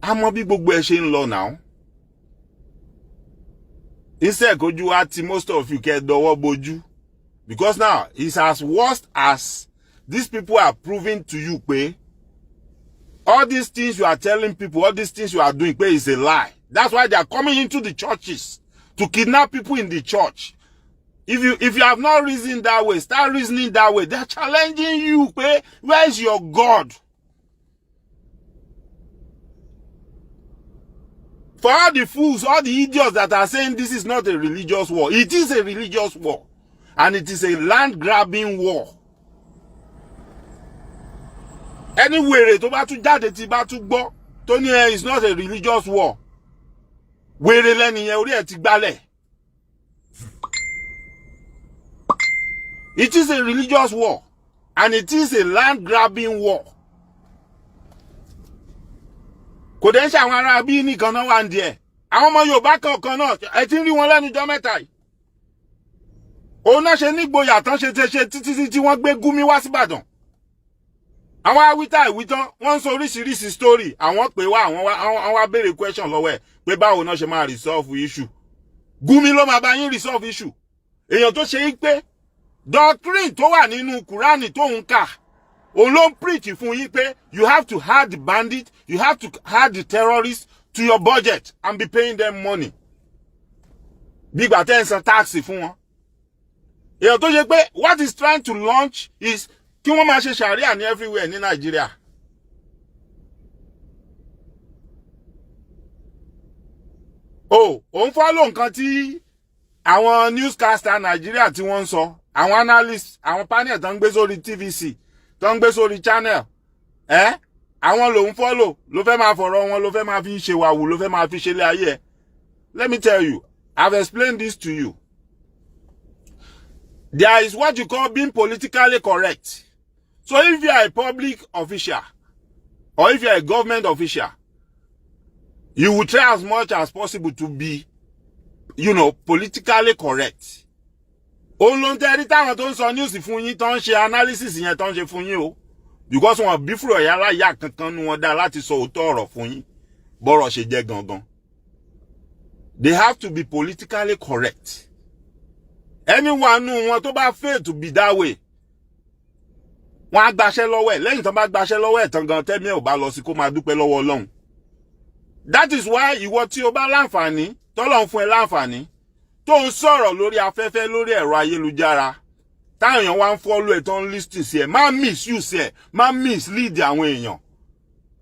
A mọ bí gbogbo ẹ ṣe ń lọ náà. Instead kojú wa ti most of you kẹ́ dọwọ́ bojú, because now it's as worst as these people are proving to you pé all these things you are telling people, all these things you are doing pé is a lie. That's why they are coming into the churches to kidnap people in the church. If you have not reasoned that way, start reasoning that way. They are challenging you pé where is your God? For all the fools, all the idiots that are saying this is not a religious war, it is a religious war. And it is a land-grabbing war. Any wèrè tó bá tún jáde tí bá tún gbọ́ tó ní ẹ it's not a religious war, wèrè lẹ́nìyẹn, orí ẹ̀ ti gbálẹ̀. It is a religious war and it is a land-grabbing war. Kò dẹ́ ń ṣe àwọn ará bí nìkan náà wà ń díẹ̀. Àwọn ọmọ Yorùbá kọ̀ọ̀kan náà ẹ ti ń rí wọn lẹ́nu jọ́ mẹ́ta yìí. Òun náà ṣe nígboyà tán ṣe ṣe ṣe títí tí wọ́n gbé Gúmi wá síbàdàn. Àwọn awítá ìwítán wọ́n ń sọ oríṣiríṣi story. Àwọn pè wá, àwọn wá, àwọn wá béèrè question lọ́wọ́ ẹ̀ pé báwo náà ṣe máa resolve issue. Gúmi ló máa bá yín resolve issue. Èèyàn tó ṣe é pé doctrine tó wà nínú Kùránì tó ń kà, òun ló ń preach fún yín pé you have to add the bandit, you have to add the terrorists to your budget and be paying them money. Bí ìgbà tẹ́ ń san tax fún wọn. Èèyàn tó ṣe pé what is trying to launch is kí wọ́n máa ṣe sharia ní everywhere ní Nàìjíríà. O òun follow nǹkan tí àwọn newscaster Nàìjíríà tí wọ́n ń sọ, àwọn analyst, àwọn panel tó ń gbé sórí TVC, tó ń gbé sórí channel ẹ, àwọn lòun follow, ló fẹ́ máa fọ̀rọ̀ wọn, ló fẹ́ máa fi ṣe wàwù, ló fẹ́ máa fi ṣe ilé ayé ẹ. Let me tell you, I've explained this to you. There is what you call being politically correct. So if you are a public official or if you are a government official, you will try as much as possible to be, politically correct. Òun ló ń tẹ́rí táwọn tó ń sọ news fún yín, tó ń ṣe analysis yẹn, tó ń ṣe fún yín o, because wọn bí fúrọ̀ yàrá yá kankan nu wọn dá láti sọ òótọ́ ọ̀rọ̀ fún yín bọ́rọ̀ ṣe jẹ́ gangan. They have to be politically correct. Anyone nu wọn tó bá fail to be that way, wọ́n á gbaṣẹ́ lọ́wọ́ ẹ̀. Lẹ́yìn tó bá gbaṣẹ́ lọ́wọ́ ẹ̀ tán gan, tẹ́mi ẹ̀ ò bá lọ sí, kó máa dúpẹ́ lọ́wọ́ Ọlọ́run. That is why ìwọ tí o bá láǹfààní, tọ́lọ̀ ń fún ẹ láǹfààní, tó ń sọ̀rọ̀ lórí afẹ́fẹ́, lórí ẹ̀rọ ayélujára, táwọn èèyàn wá ń follow ẹ̀, tó ń listen sí ẹ̀, má misuse ẹ̀, má mislead àwọn èèyàn,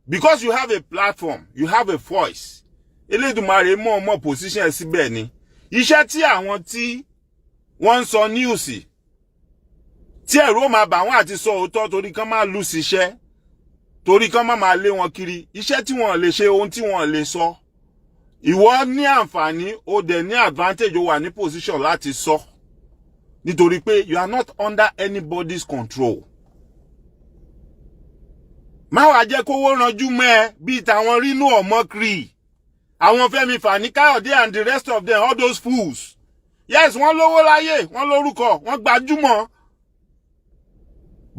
because you have a platform, you have a voice. Elédùmarè mọ̀ ọmọ position ẹ̀ síbẹ̀ ni. Iṣẹ́ tí àwọn tí wọ́n ń sọ news, tí ẹ̀rù ó máa bà wọ́n àti sọ òótọ́, torí kán máa lù síṣẹ́, torí kán má máa lé wọn kiri, iṣẹ́ tí wọ́n lè ṣe, ohun tí wọ́n lè sọ, ìwọ ní àǹfààní, ó dẹ̀ ní advantage, ó wà ní position láti sọ, nítorí pé you are not under anybody's control. Má wàá jẹ́ kówó ranjú mọ́ ẹ bíi tàwọn Rínú Ọmọkiri, àwọn Fẹ́mi Fani Káyọ̀dé and the rest of them, all those fools. Yes, wọ́n lówó láyé, wọ́n lórúkọ, wọ́n gbajúmọ̀,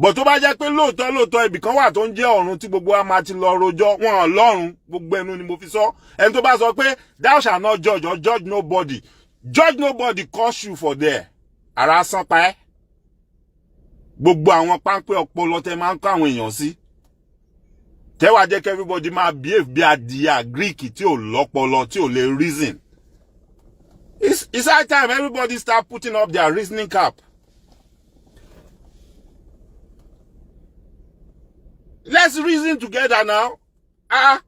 bọ̀ tó bá jẹ́ pé lóòótọ́ lóòótọ́ ibì kan wà tó ń jẹ́ ọ̀run tí gbogbo wa máa ti lọ rojọ́, wọn lọ́run. Gbogbo ẹnu ni mo fi sọ. Ẹni tó bá sọ pé thou shall not judge or judge nobody, judge nobody, curse you for there. Ara sán pa ẹ́. Gbogbo àwọn páńpẹ́ ọpọlọ tẹ máa ń kọ́ àwọn èèyàn sí, tẹ́wàá jẹ́ kí everybody máa behave bí adìyẹ Greek tí ò lọ́pọlọ, tí ò lè reason. It's high time everybody start putting up their reasoning cap. Let's reason together now. Ah,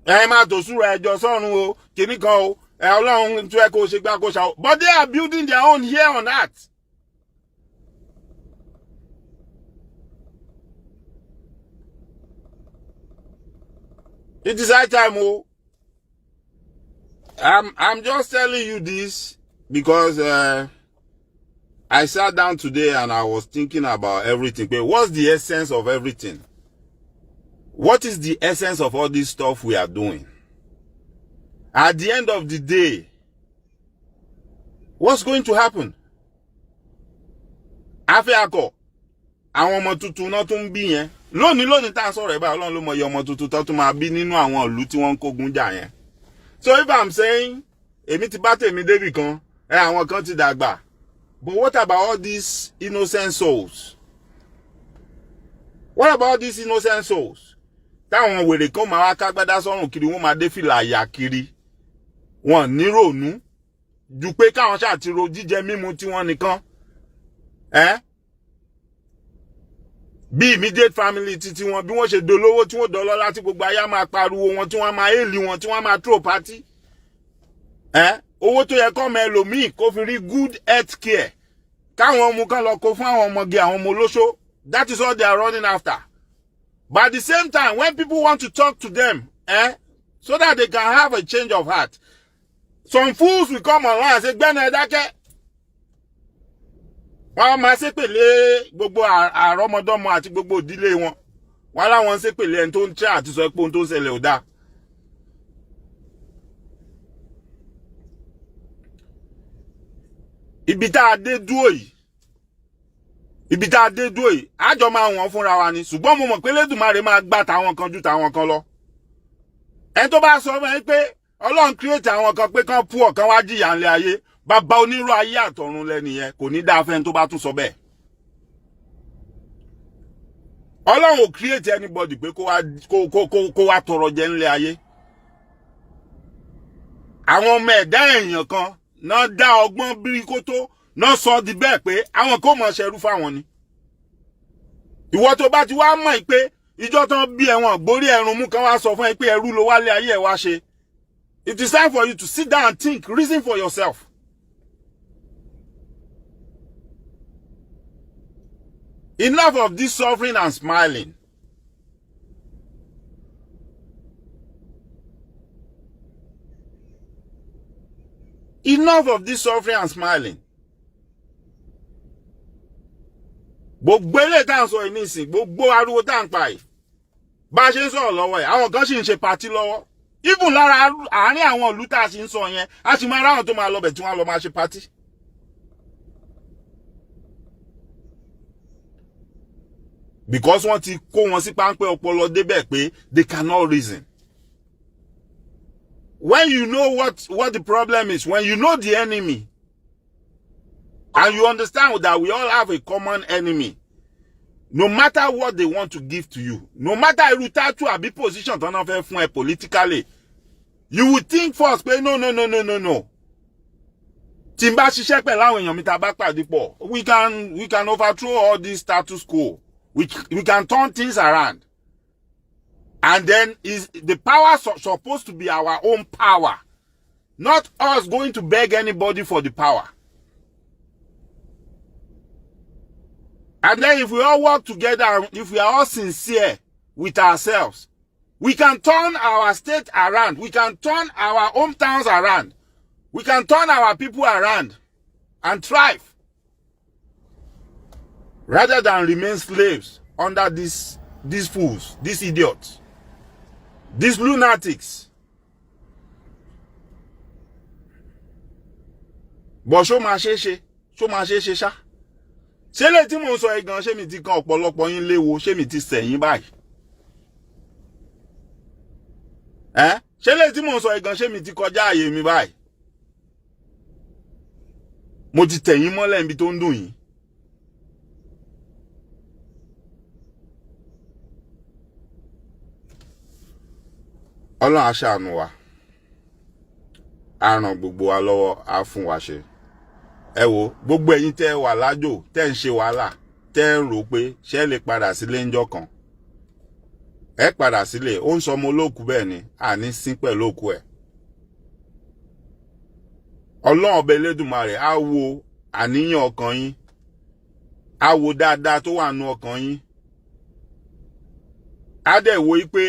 ẹ máa tò súra ẹjọ́ sọ́run o, kìíní kan o, ẹ Ọlọ́run tó ẹ kó ṣe gbá kó ṣá o, but they are building their own here on earth. It is high time o. I'm just telling you this because I sat down today and I was thinking about everything. But what's the essence of everything? What is the essence of all this stuff we are doing? At the end of the day, what's going to happen? Afẹ́ akọ, àwọn ọmọ tuntun náà tún ń bí yẹn. Lónìí lónìí tá à ń sọ̀rọ̀ ẹ̀ báyìí, Ọlọ́run ló mọ iye ọmọ tuntun tó tún máa bí nínú àwọn ìlú tí wọ́n ń kógun jà yẹn. So if I'm saying, èmi ti bá tèmi débì kan, ẹ àwọn kan ti dàgbà. But what about all these innocent souls? What about these innocent souls? Táwọn wèrè kan máa wá kágbádá sọ́rùn kiri, wọ́n máa dé fìlà àyà kiri. Wọ́n nírònú ju pé káwọn ṣáà ti ro jíjẹ mímu tí wọ́n nìkan. Eh? Bí immediate family títí wọn, bí wọ́n ṣe dolówó, tí wọ́n dọlọ́lá, tí gbogbo ayé máa pariwo wọn, tí wọ́n máa hail wọn, tí wọ́n máa throw party. Eh? Owó tó yẹ kọ́ ọmọ ẹlòmíì kó fi rí good health care, káwọn ọmọ kan lọ kó fún àwọn ọmọge, àwọn ọmọ olóṣó. That is all they are running after. But at the same time, when people want to talk to them, so that they can have a change of heart, some fools will come online and say, "Gbẹ́nu ẹ dákẹ́." Wọ́n máa ṣépèlé gbogbo àrọ́mọdọ́mọ àti gbogbo ìdílé wọn. Wọ́n láwọn ṣépèlé ẹni tó ń tẹ́ àti sọ pé ohun tó ń ṣẹlẹ̀ ò dáa. Ibi tá a dé dúró yìí, ibi tá a dé dúró yìí, àjọ máa wọ̀n fúnra wa ni. Ṣùgbọ́n mo mọ̀ pé Lédùmarè máa gbà táwọn kan ju táwọn kan lọ. Ẹni tó bá sọ fún ẹ pé Ọlọ́run create àwọn kan pé kán pú ọ̀kan wá jìyà ńlẹ̀ ayé, bàbá onírú ayé àtọ̀run lẹ́nìyẹn, kò ní dáa fẹ́ni tó bá tún sọ bẹ́ẹ̀. Ọlọ́run ò create anybody pé kó wá tọrọ jẹ ńlẹ̀ ayé. Àwọn ọmọ ẹ̀dá èèyàn kan náà dá ọgbọ́n bíríkótó náà sọ di bẹ́ẹ̀ pé àwọn kò mọ̀ ṣerú fáwọn ni. Ìwọ tó bá ti wá mọ̀ pé ìjọ tán bí ẹ̀wọ̀n gbórí ẹ̀rùn mú kan wá sọ fún ẹ pé ẹrú ló wálé ayé ẹ̀ wá ṣe, it is time for you to sit down and think, reason for yourself. Enough of this suffering and smiling. Enough of this suffering and smiling. Gbogbo eléyìí tá à ń sọ yìí nísìn, gbogbo ariwo tá à ń pa yìí, bá a ṣe ń sọ̀rọ̀ lọ́wọ́ yìí, àwọn kan sì ń ṣe party lọ́wọ́. Even lára àárín àwọn ìlú tá a sì ń sọ yẹn, a sì máa ráwọn tó máa lọ bẹ̀ tí wọ́n á lọ máa ṣe party. Because wọ́n ti kó wọn sí páńpẹ́ ọpọlọ débẹ̀ pé they cannot reason. When you know what the problem is, when you know the enemy, and you understand that we all have a common enemy, No matter what they want to give to you, no matter irú title àbí position tó náà fẹ́ fún ẹ politically, you would think first pé, "No, no, no, no, no, no. Tí n bá ṣiṣẹ́ pẹ̀lú àwọn èèyàn mi, tá a bá pàdé pọ̀, we can overthrow all this status quo. We can turn things around." And then is the power supposed to be our own power, not us going to beg anybody for the power. And then if we all work together, if we are all sincere with ourselves, we can turn our state around. We can turn our hometowns around. We can turn our people around and thrive, rather than remain slaves under these fools, these idiots, these lunatics. But ṣó máa ṣeé ṣe? Ṣó máa ṣeé ṣe ṣá? Ṣé lè tí mò ń sọ yìí gan, ṣé mi ti kan ọ̀pọ̀lọpọ̀ yín léwo? Ṣé mi ti sẹ̀yìn báyìí? Ẹ́, ṣé lè tí mò ń sọ yìí gan, ṣé mi ti kọjá àyè mi báyìí? Mo ti tẹ̀yìn mọ́lẹ̀ níbi tó ń dùn yín. Ọlọ́run á ṣàánú wa, á ràn gbogbo wa lọ́wọ́, á fún wa ṣe. Ẹ wo gbogbo ẹ̀yin tẹ́ wà lájò, tẹ́ ń ṣe wàhálà, tẹ́ ń rò pé ṣé lè padà sílé ńjọ́ kan. Ẹ padà sílé. Ó ń sọmọ olóòkú bẹ́ẹ̀ ni, àní sín pẹ̀lú òkú ẹ̀. Ọlọ́run ọba Elédùmarè á wo àníyàn ọkàn yín, á wo dáadáa tó wà nú ọkàn yín, á dẹ̀ wo yí pé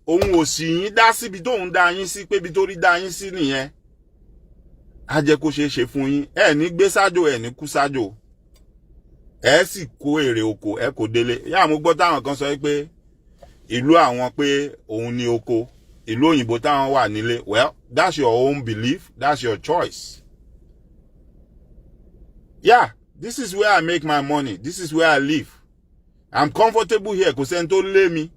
òun ò sì yín dá síbi tóun dá yín sí, pé ibi tó rí dá yín sí nìyẹn. Á jẹ́ kó ṣeé ṣe fún yín. Ẹ ní gbé sájò, ẹ ní kú sájò, ẹ sì kó èrè oko, ẹ kò délé. Yá, mo gbọ́ táwọn kan sọ pé ìlú àwọn, pé òun ní oko, ìlú òyìnbó táwọn wà nílé. Well, that's your own belief, that's your choice. Yeah, this is where I make my money, this is where I live, I'm comfortable here. Kò sẹ́ni tó lé mi.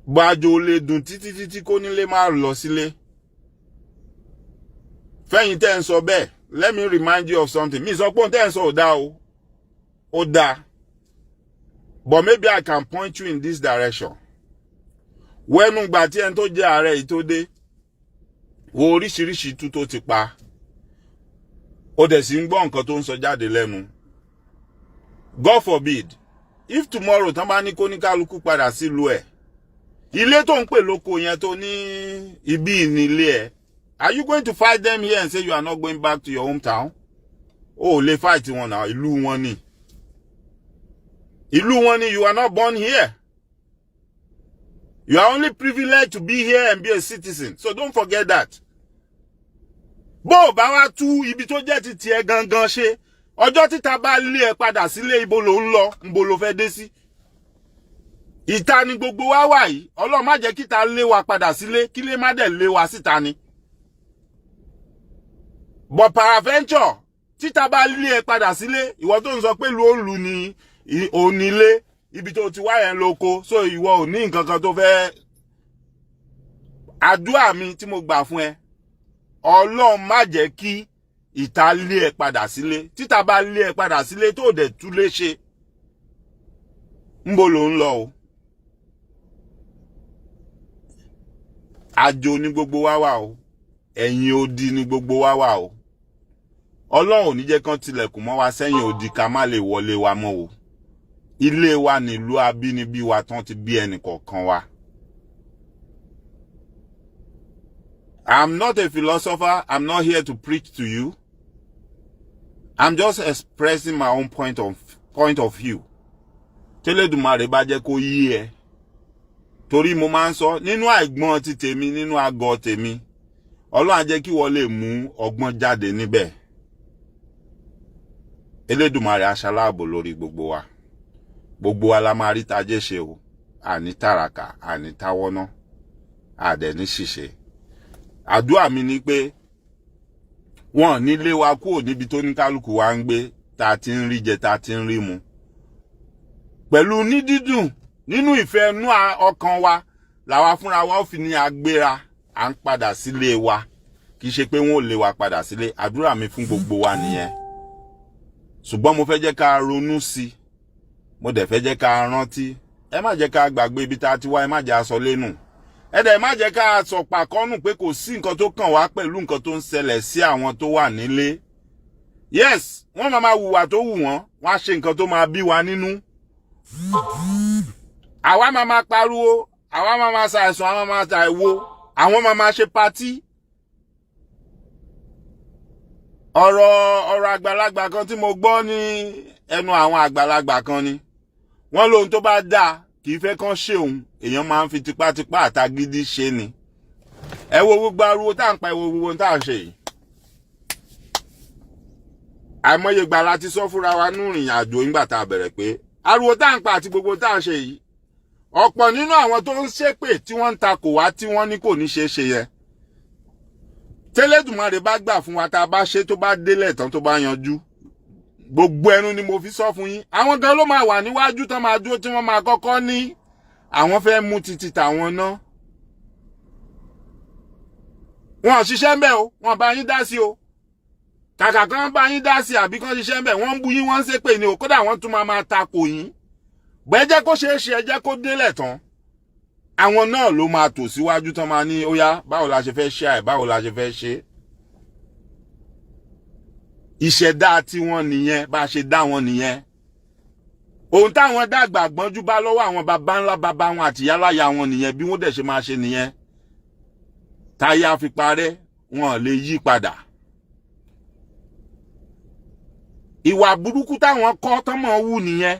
Gbàjò lè dùn títí títí kó nílé má lọ sílé. Fẹ́yìn tẹ́ ń sọ bẹ́ẹ̀, let me remind you of something. Mi sọ pé ohun tẹ́ ń sọ ò dáa o, ó dáa, but maybe I can point you in this direction. Wẹ́nu gbà tí ẹni tó jẹ́ ààrẹ yìí tó dé, wo oríṣiríṣi tú tó ti pa, ó dẹ̀ sì ń gbọ́ nǹkan tó ń sọ jáde lẹ́nu. God forbid, if tomorrow tán bá ní kó ní kálukú padà sílùú ẹ̀, ilé tó ń pè lóko yẹn, tó ní ibi ìnílé ẹ̀, are you going to fight them here and say you are not going back to your hometown? O ò lè fight wọn náà. Ìlú wọn ni, ìlú wọn ni. You are not born here. You are only privileged to be here and be a citizen, so don't forget that. Bó o bá wá tú ibi tó jẹ́ ti tiẹ̀ gangan ṣe, ọjọ́ títa bá lé ẹ padà sílé, ibo ló ń lọ? Ibo ló fẹ́ dé sí? Ìta ni gbogbo wa wà yìí. Ọlọ́run má jẹ́ kíta lé wa padà sílé, kílé má dẹ̀ lé wa síta ni. But peradventure, títa bá lé ẹ padà sílé, ìwọ tó ń sọ pé ìlú òǹlù ni onílé, ibi tó ti wá yẹn lóko, so ìwọ ò ní nǹkan kan tó fẹ́. Àdúrà mi tí mo gbà fún ẹ, Ọlọ́run má jẹ́ kí ìta lé ẹ padà sílé. Títa bá lé ẹ padà sílé tó dẹ̀ tú lé ṣe, ńbo ló ń lọ o? Àjò ní gbogbo wa wà o, ẹ̀yìn odi ní gbogbo wa wà o. Ọlọ́run ò ní jẹ́ kán tilẹ̀kùn mọ́ wa sẹ́yìn odi ká má lè wọlé wa mọ́ o. Ilé wa nílùú abínibí wa tán ti bí ẹnì kọ̀ọ̀kan wa. I'm not a philosopher. I'm not here to preach to you. I'm just expressing my own point of view. Tẹ́lẹ̀dùmarè bá jẹ́ kó yí ẹ. Torí mo máa ń sọ nínú àìgbọ́n ti tèmi, nínú àgọ́ tèmi. Ọlọ́run á jẹ́ kí wọ́n lè mú ọgbọ́n jáde níbẹ̀. Elédùmarè aṣaláàbò lórí gbogbo wa. Gbogbo wa la máa rí tajé ṣe o. Àní tàràkà, àní táwọ́ná, àdẹ̀ ní ṣìṣe. Àdúrà mi ni pé wọn ní lé wa kúrò níbi tó ní kálukú wa ń gbé, tá a ti ń rí jẹ, tá a ti ń rí mu, pẹ̀lú ní dídùn nínú ìfẹ́ inú ọkàn wa làwa fúnra wa ó fi ní agbéra à ń padà sílé wa, kì í ṣe pé wọn ò lé wa padà sílé. Àdúrà mi fún gbogbo wa nìyẹn. Ṣùgbọ́n mo fẹ́ jẹ́ ká ronú sí i, mo dẹ̀ fẹ́ jẹ́ ká rántí. Ẹ má jẹ́ ká gbàgbé ibi tá a ti wá. Ẹ má jẹ́ aṣọ lẹ́nu, ẹ dẹ̀ má jẹ́ ká sọ pàkọ́nù pé kò sí nǹkan tó kàn wá pẹ̀lú nǹkan tó ń ṣẹlẹ̀ sí àwọn tó wà nílé. Yes, wọ́n máa hùwà tó wù wọ́n, wọ́n á ṣe nǹkan tó máa bí wa nínú. Àwa máa pariwo, àwa máa ṣàìsàn, àwa máa ṣàìwo, àwọn máa ṣe party. Ọ̀rọ̀ àgbàlagbà kan tí mo gbọ́ ní ẹnu àwọn àgbàlagbà kan ni wọ́n lóhun tó bá dáa kì í fẹ́ kán ṣe òun, èèyàn máa ń fi tipátipá àtagídí ṣe ni. Ẹ wo gbogbo ariwo tá à ń pa, ẹ wo gbogbo tá à ń ṣe yìí. Àìmọye gbà láti sọ fúnra wa nú ìrìn àjò nígbà tá a bẹ̀rẹ̀ pé ariwo tá à ń pa àti gbogbo tá à ń ṣe yìí, ọ̀pọ̀ nínú àwọn tó ń ṣépè, tí wọ́n ń takò wá, tí wọ́n ní kò ní ṣeé ṣe yẹn, tẹ́lẹ̀dùmarè bá gbà fún wa, tá a bá ṣe, tó bá délẹ̀ tán, tó bá yanjú, gbogbo ẹnu ni mo fi sọ fún yín, àwọn gan ló máa wà níwájú tán, máa dúró, tí wọ́n máa kọ́kọ́ ní àwọn fẹ́ mú títí tàwọn náà. Wọn ò ṣiṣẹ́ ń bẹ̀ o, wọn bá yín dá sí o. Kàkà kan bá yín dá sí àbí kan ṣiṣẹ́ ń bẹ̀, wọ́n ń bu yín, wọ́n ń ṣépè ní o. Kódà wọ́n tún máa takò yín. Gbẹ́jẹ́ kó ṣeé ṣe, ẹ jẹ́ kó délẹ̀ tán, àwọn náà ló máa tò síwájú tán, máa ní ó yá, báwo la ṣe fẹ́ ṣe àì, báwo la ṣe fẹ́ ṣe. Ìṣẹ̀dá tiwọn nìyẹn, bá a ṣe dá wọn nìyẹn. Ohun táwọn dàgbà gbọ́njú bá lọ́wọ́ àwọn baba ńlá baba wọn àti ìyáláyà wọn nìyẹn. Bí wọ́n dẹ̀ ṣe máa ṣe nìyẹn táyà fi parẹ́, wọn lè yí padà. Ìwà burúkú táwọn kọ́ tán mọ̀ wù nìyẹn.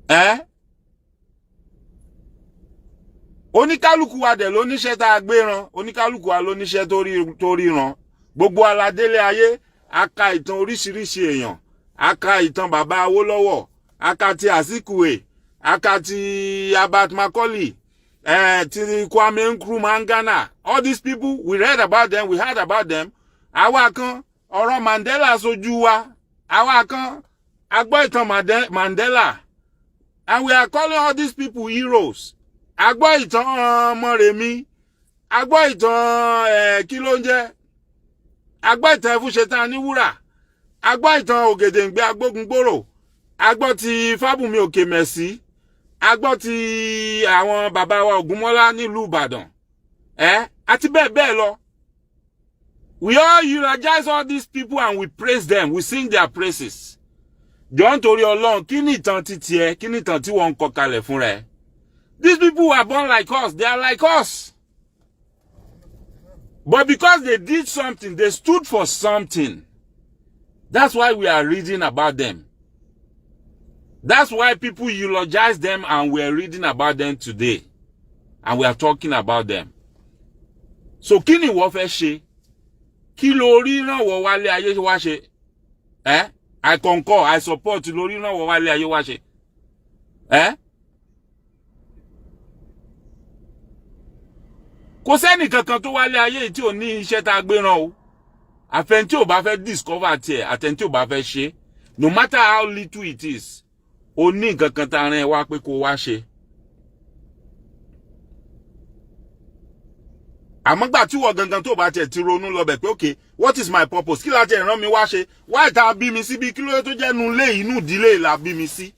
Ẹ́ oníkálukú wa dẹ̀ lóníṣẹ́ tá a gbé ran, oníkálukú wa lóníṣẹ́ tó ríran. Gbogbo aládélé ayé, a ka ìtàn oríṣiríṣi èèyàn. A ka ìtàn bàbá Awólọ́wọ̀, a ka ti Azikiwe, a ka ti Herbert Macaulay, ti Kwame Nkrumah Ghana. All these people, we read about them, we heard about them. Àwa kan, ọ̀rọ̀ Mandela sojú wa. Àwa kan, a gbọ́ ìtàn Mandela, and we are calling all these people heroes. A gbọ́ ìtàn Mọ́remí, a gbọ́ ìtàn kí ló ń jẹ́, a gbọ́ ìtàn Ẹfúnṣetán Aníwúrà, a gbọ́ ìtàn Ògèdèǹgbé Agbógungbòrò, a gbọ́ ti Fábùnmi Òkèmẹ̀sí, a gbọ́ ti àwọn bàbá wa Ògúnmọ́lá nílùú Ìbàdàn àti bẹ́ẹ̀ bẹ́ẹ̀ lọ. We all eulogize all these people and we praise them, we sing their praises. Jọ̀ọ́, nítorí Ọlọ́run, kí ni ìtàn títí ẹ? Kí ni ìtàn tí wọ́n ń kọ kalẹ̀ fúnra ẹ? These people were born like us. They are like us, but because they did something, they stood for something, that's why we are reading about them. That's why people eulogize them and we are reading about them today and we are talking about them. So kí ni ìwọ fẹ́ ṣe? Kí ló rí rànwọ́ wálé ayé wá ṣe? Eh? I concur, I support. Lórí rànwọ́ wálé ayé wá ṣe. Eh? Kò sẹ́nì kankan tó wálé ayé tí ò ní iṣẹ́ tá a gbé ràn o, àfẹn tí ò bá fẹ́ discover tiẹ̀, àtẹn tí ò bá fẹ́ ṣe. No matter how little it is, o ní nǹkan kan tá a rán ẹ wá pé kó wá ṣe. Àmọ́ gbà tí wọ́n gangan tó bá tiẹ̀ ti ronú lọ bẹ̀ pé, "Okay, what is my purpose? Kí láti rán mi wá ṣe? Wá ìta bí mi síbi? Kí ló dé tó jẹ́ nu ilé, inú ìdílé la bí mi sí?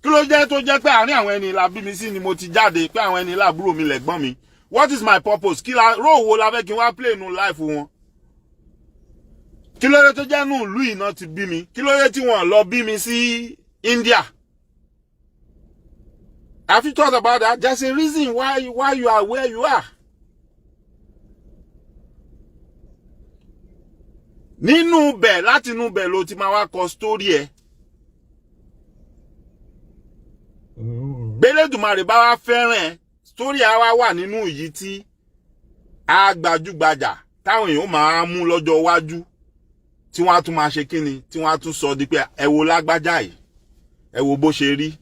Kí ló jẹ́ tó jẹ́ pé àárín àwọn ẹni la bí mi sí ni mo ti jáde, pé àwọn ẹni láàbúrò mi, lẹ̀gbọ́n mi? What is my purpose? Kí la role wo la fẹ́ kí n wá play nu life wọn? Kí ló dé tó jẹ́ nù ìlú iná ti bí mi? Kí ló dé tí wọ́n lọ bí mi sí India?" Have you thought about that? There's a reason why you are where you are. Nínú bẹ̀, láti inú bẹ̀ ló ti máa wá kọ story ẹ̀. Gbélédùmarè bá wá fẹ́ràn ẹ̀, story á wá wà nínú yìí tí á gbajúgbajà, táwọn èèyàn máa mú lọ́jọ́ iwájú, tí wọ́n á tún máa ṣe kíni, tí wọ́n á tún sọ di pé, "Ẹ wo lágbájá yìí, ẹ wo bó ṣe rí."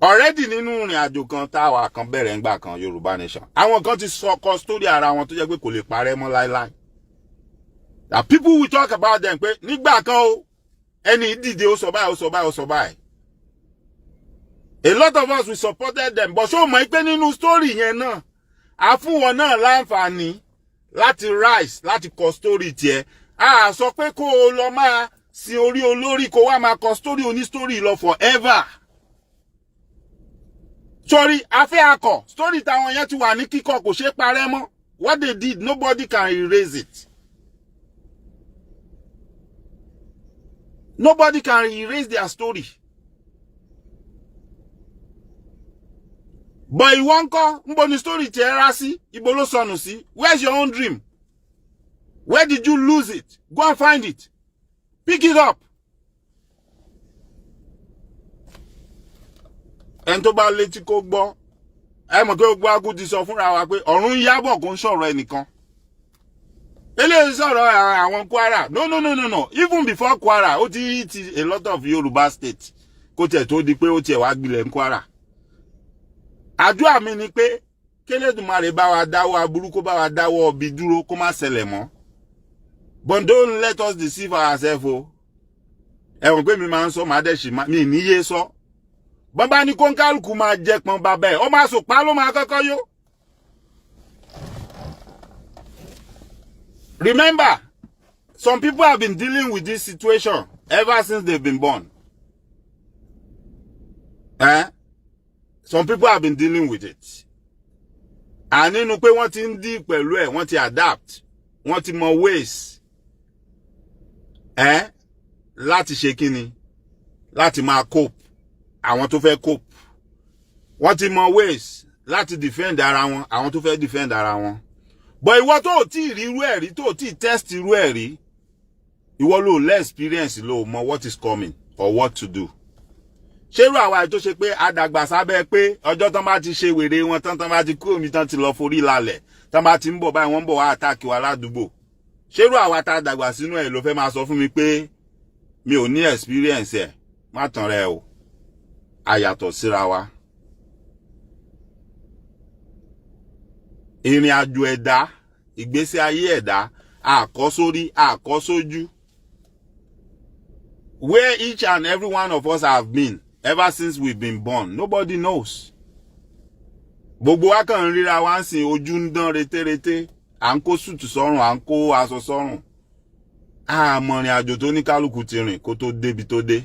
Already nínú ìrìn àjò kan táwa kan bẹ̀rẹ̀ ńgbà kan, Yorùbá Nation, àwọn kan ti sọ kọ story ara wọn tó jẹ́ pé kò lè parẹ́ mọ́ láéláé, that people will talk about them pé nígbà kan o, ẹni dìde, ó sọ báyìí, ó sọ báyìí, ó sọ báyìí. A lot of us, we supported them, but ṣó mọ̀ pé nínú story yẹn náà, a fún wọn náà láǹfààní láti rise, láti kọ story tiẹ̀? A sọ pé kó o lọ máa sin orí olórí, kó wá máa kọ story oní story lọ forever. Sorry, afẹ́ akọ story táwọn yẹn ti wà ní kíkọ, kò ṣeé parẹ́ mọ́. What they did, nobody can erase it. Nobody can erase their story. But ìwọ ńkọ́? Ńbo ni story tiẹ̀ rá sí? Ibo ló sọnù sí? Where's your own dream? Where did you lose it? Go and find it. Pick it up. Ẹni tó bá létí kó gbọ́. Ẹ mọ̀ pé gbogbo akú ti sọ fúnra wa pé ọ̀run ń yábọ̀, kó ń sọ̀rọ̀ ẹnìkan. Eléyìí sọ̀rọ̀ àwọn Kwara. No, no, no, no, no. Even before Kwara, ó ti hit a lot of Yorùbá state kó tiẹ̀ tó di pé ó tiẹ̀ wá gbilẹ̀ ní Kwara. Àdúrà mi ni pé kélédùmarè bá wa dáwọ́ aburú, kó bá wa dáwọ́ ọbí dúró, kó má ṣẹlẹ̀ mọ́. But don't let us deceive ourselves o. Ẹ̀wọ̀n pé mi máa ń sọ, màá dẹ̀ ṣì mi níyé sọ. Bọ́n bá ní kóńkálùkù máa jẹ pọn bàbá ẹ̀, ó máa sòpá ló máa kọ́kọ́ yó. Remember, some people have been dealing with this situation ever since they've been born. Eh? Some people have been dealing with it. And nínú pé wọ́n ti ń dí pẹ̀lú ẹ̀, wọ́n ti adapt, wọ́n ti mọ ways. Eh? Láti ṣe kíni? Láti máa cope. Àwọn tó fẹ́ cope. Wọ́n ti mọ ways láti defend ara wọn, àwọn tó fẹ́ defend ara wọn. But ìwọ tó ò tí ì rí irú ẹ̀ rí, tó ò tí ì test irú ẹ̀ rí, ìwọ ló lẹ́ experience, ló mọ what is coming or what to do. Ṣérú àwa tó ṣe pé àdàgbà sábẹ́ pé ọjọ́ tán bá ti ṣe wèrè wọn tán, tán bá ti kúrò mi, tán ti lọ forí lálẹ̀, tán bá ti ń bọ̀ báyìí, wọ́n ń bọ̀ wá attack wa ládùúgbò. Ṣérú àwa tá a dàgbà sínú ẹ̀ ló fẹ́ máa sọ fún mi pé mi ò ní experience ẹ̀? Má tàn rẹ o, a yàtọ̀ síra wa. Ìrìn àjò ẹ̀dá, ìgbésí ayé ẹ̀dá, àkọ́sórí àkọ́sójú. Where each and every one of us have been ever since we've been born, nobody knows. Gbogbo wa kàn ń ríra wa ń sìn, ojú ń dán retéreté, à ń kó sùtù sọ́rùn, à ń kó aṣọ sọ́rùn. Àmọ́ ìrìn àjò tó ní kálukú ti rìn kó tó débi tó dé,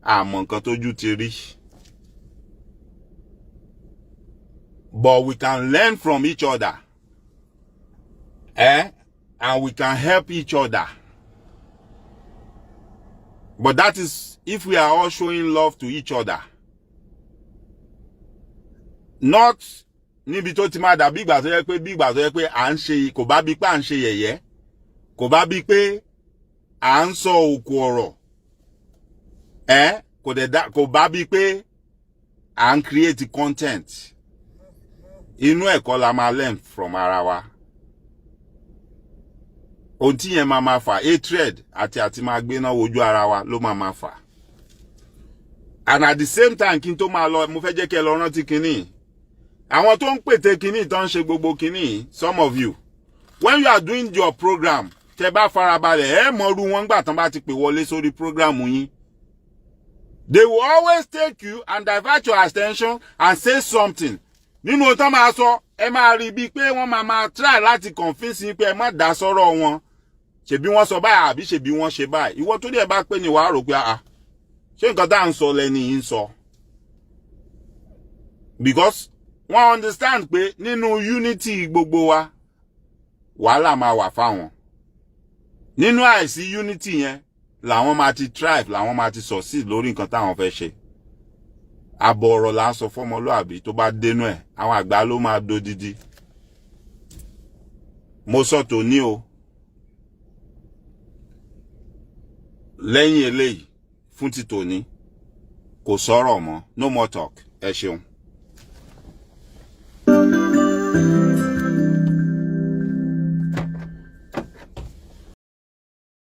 àmọ́ nǹkan tójú ti rí. But we can learn from each other. Eh? And we can help each other. But that is if we are all showing love to each other. Not níbi tó ti máa dàbí ìgbà tó yẹ pé, bí ìgbà tó yẹ pé à ń ṣe, kò bá bí pé à ń ṣe yẹ̀yẹ́, kò bá bí pé à ń sọ òkú ọ̀rọ̀, ẹ kò dẹ̀ dá, kò bá bí pé à ń create content. Inú ẹ̀kọ́ la máa learn from ara wa. Ohun tí yẹn máa máa fà hatred àti máa gbéná wojú ara wa ló máa máa fà. And at the same time, kí n tó máa lọ, mo fẹ́ jẹ́ kí ẹ lọ rántí kínní. Àwọn tó ń pète kínní, tó ń ṣe gbogbo kínní, some of you, when you are doing your program, tẹ́ bá farabalẹ̀, ẹ mọ̀rú wọn gbà tán bá ti pè wọlé sórí program yín. They will always take you and divert your attention and say something. Nínú ohun tó máa sọ, ẹ máa rí bíi pé wọ́n máa máa try láti convince yín pé ẹ má dá sọ́rọ̀ wọn. Ṣebí wọ́n sọ báyìí àbí ṣebí wọ́n ṣe báyìí. Ìwọ tó dẹ̀ bá pé ní wàá rò pé, àá, ṣé nǹkan tá à ń sọ lẹ́ni yìí ń sọ? Because wọ́n understand pé nínú unity gbogbo wa, wàhálà máa wà fáwọn. Nínú àìsí unity yẹn làwọn máa ti thrive, làwọn máa ti succeed lórí nǹkan táwọn fẹ́ ṣe. Àbọ̀ ọ̀rọ̀ là ń sọ fọ́mọlúàbí, tó bá dénú ẹ̀, àwọn àgbà ló máa dodidi. Mo sọ tòní o. Lẹ́yìn eléyìí fún ti tòní, kò sọ̀rọ̀ mọ́, no more talk. Ẹ ṣeun.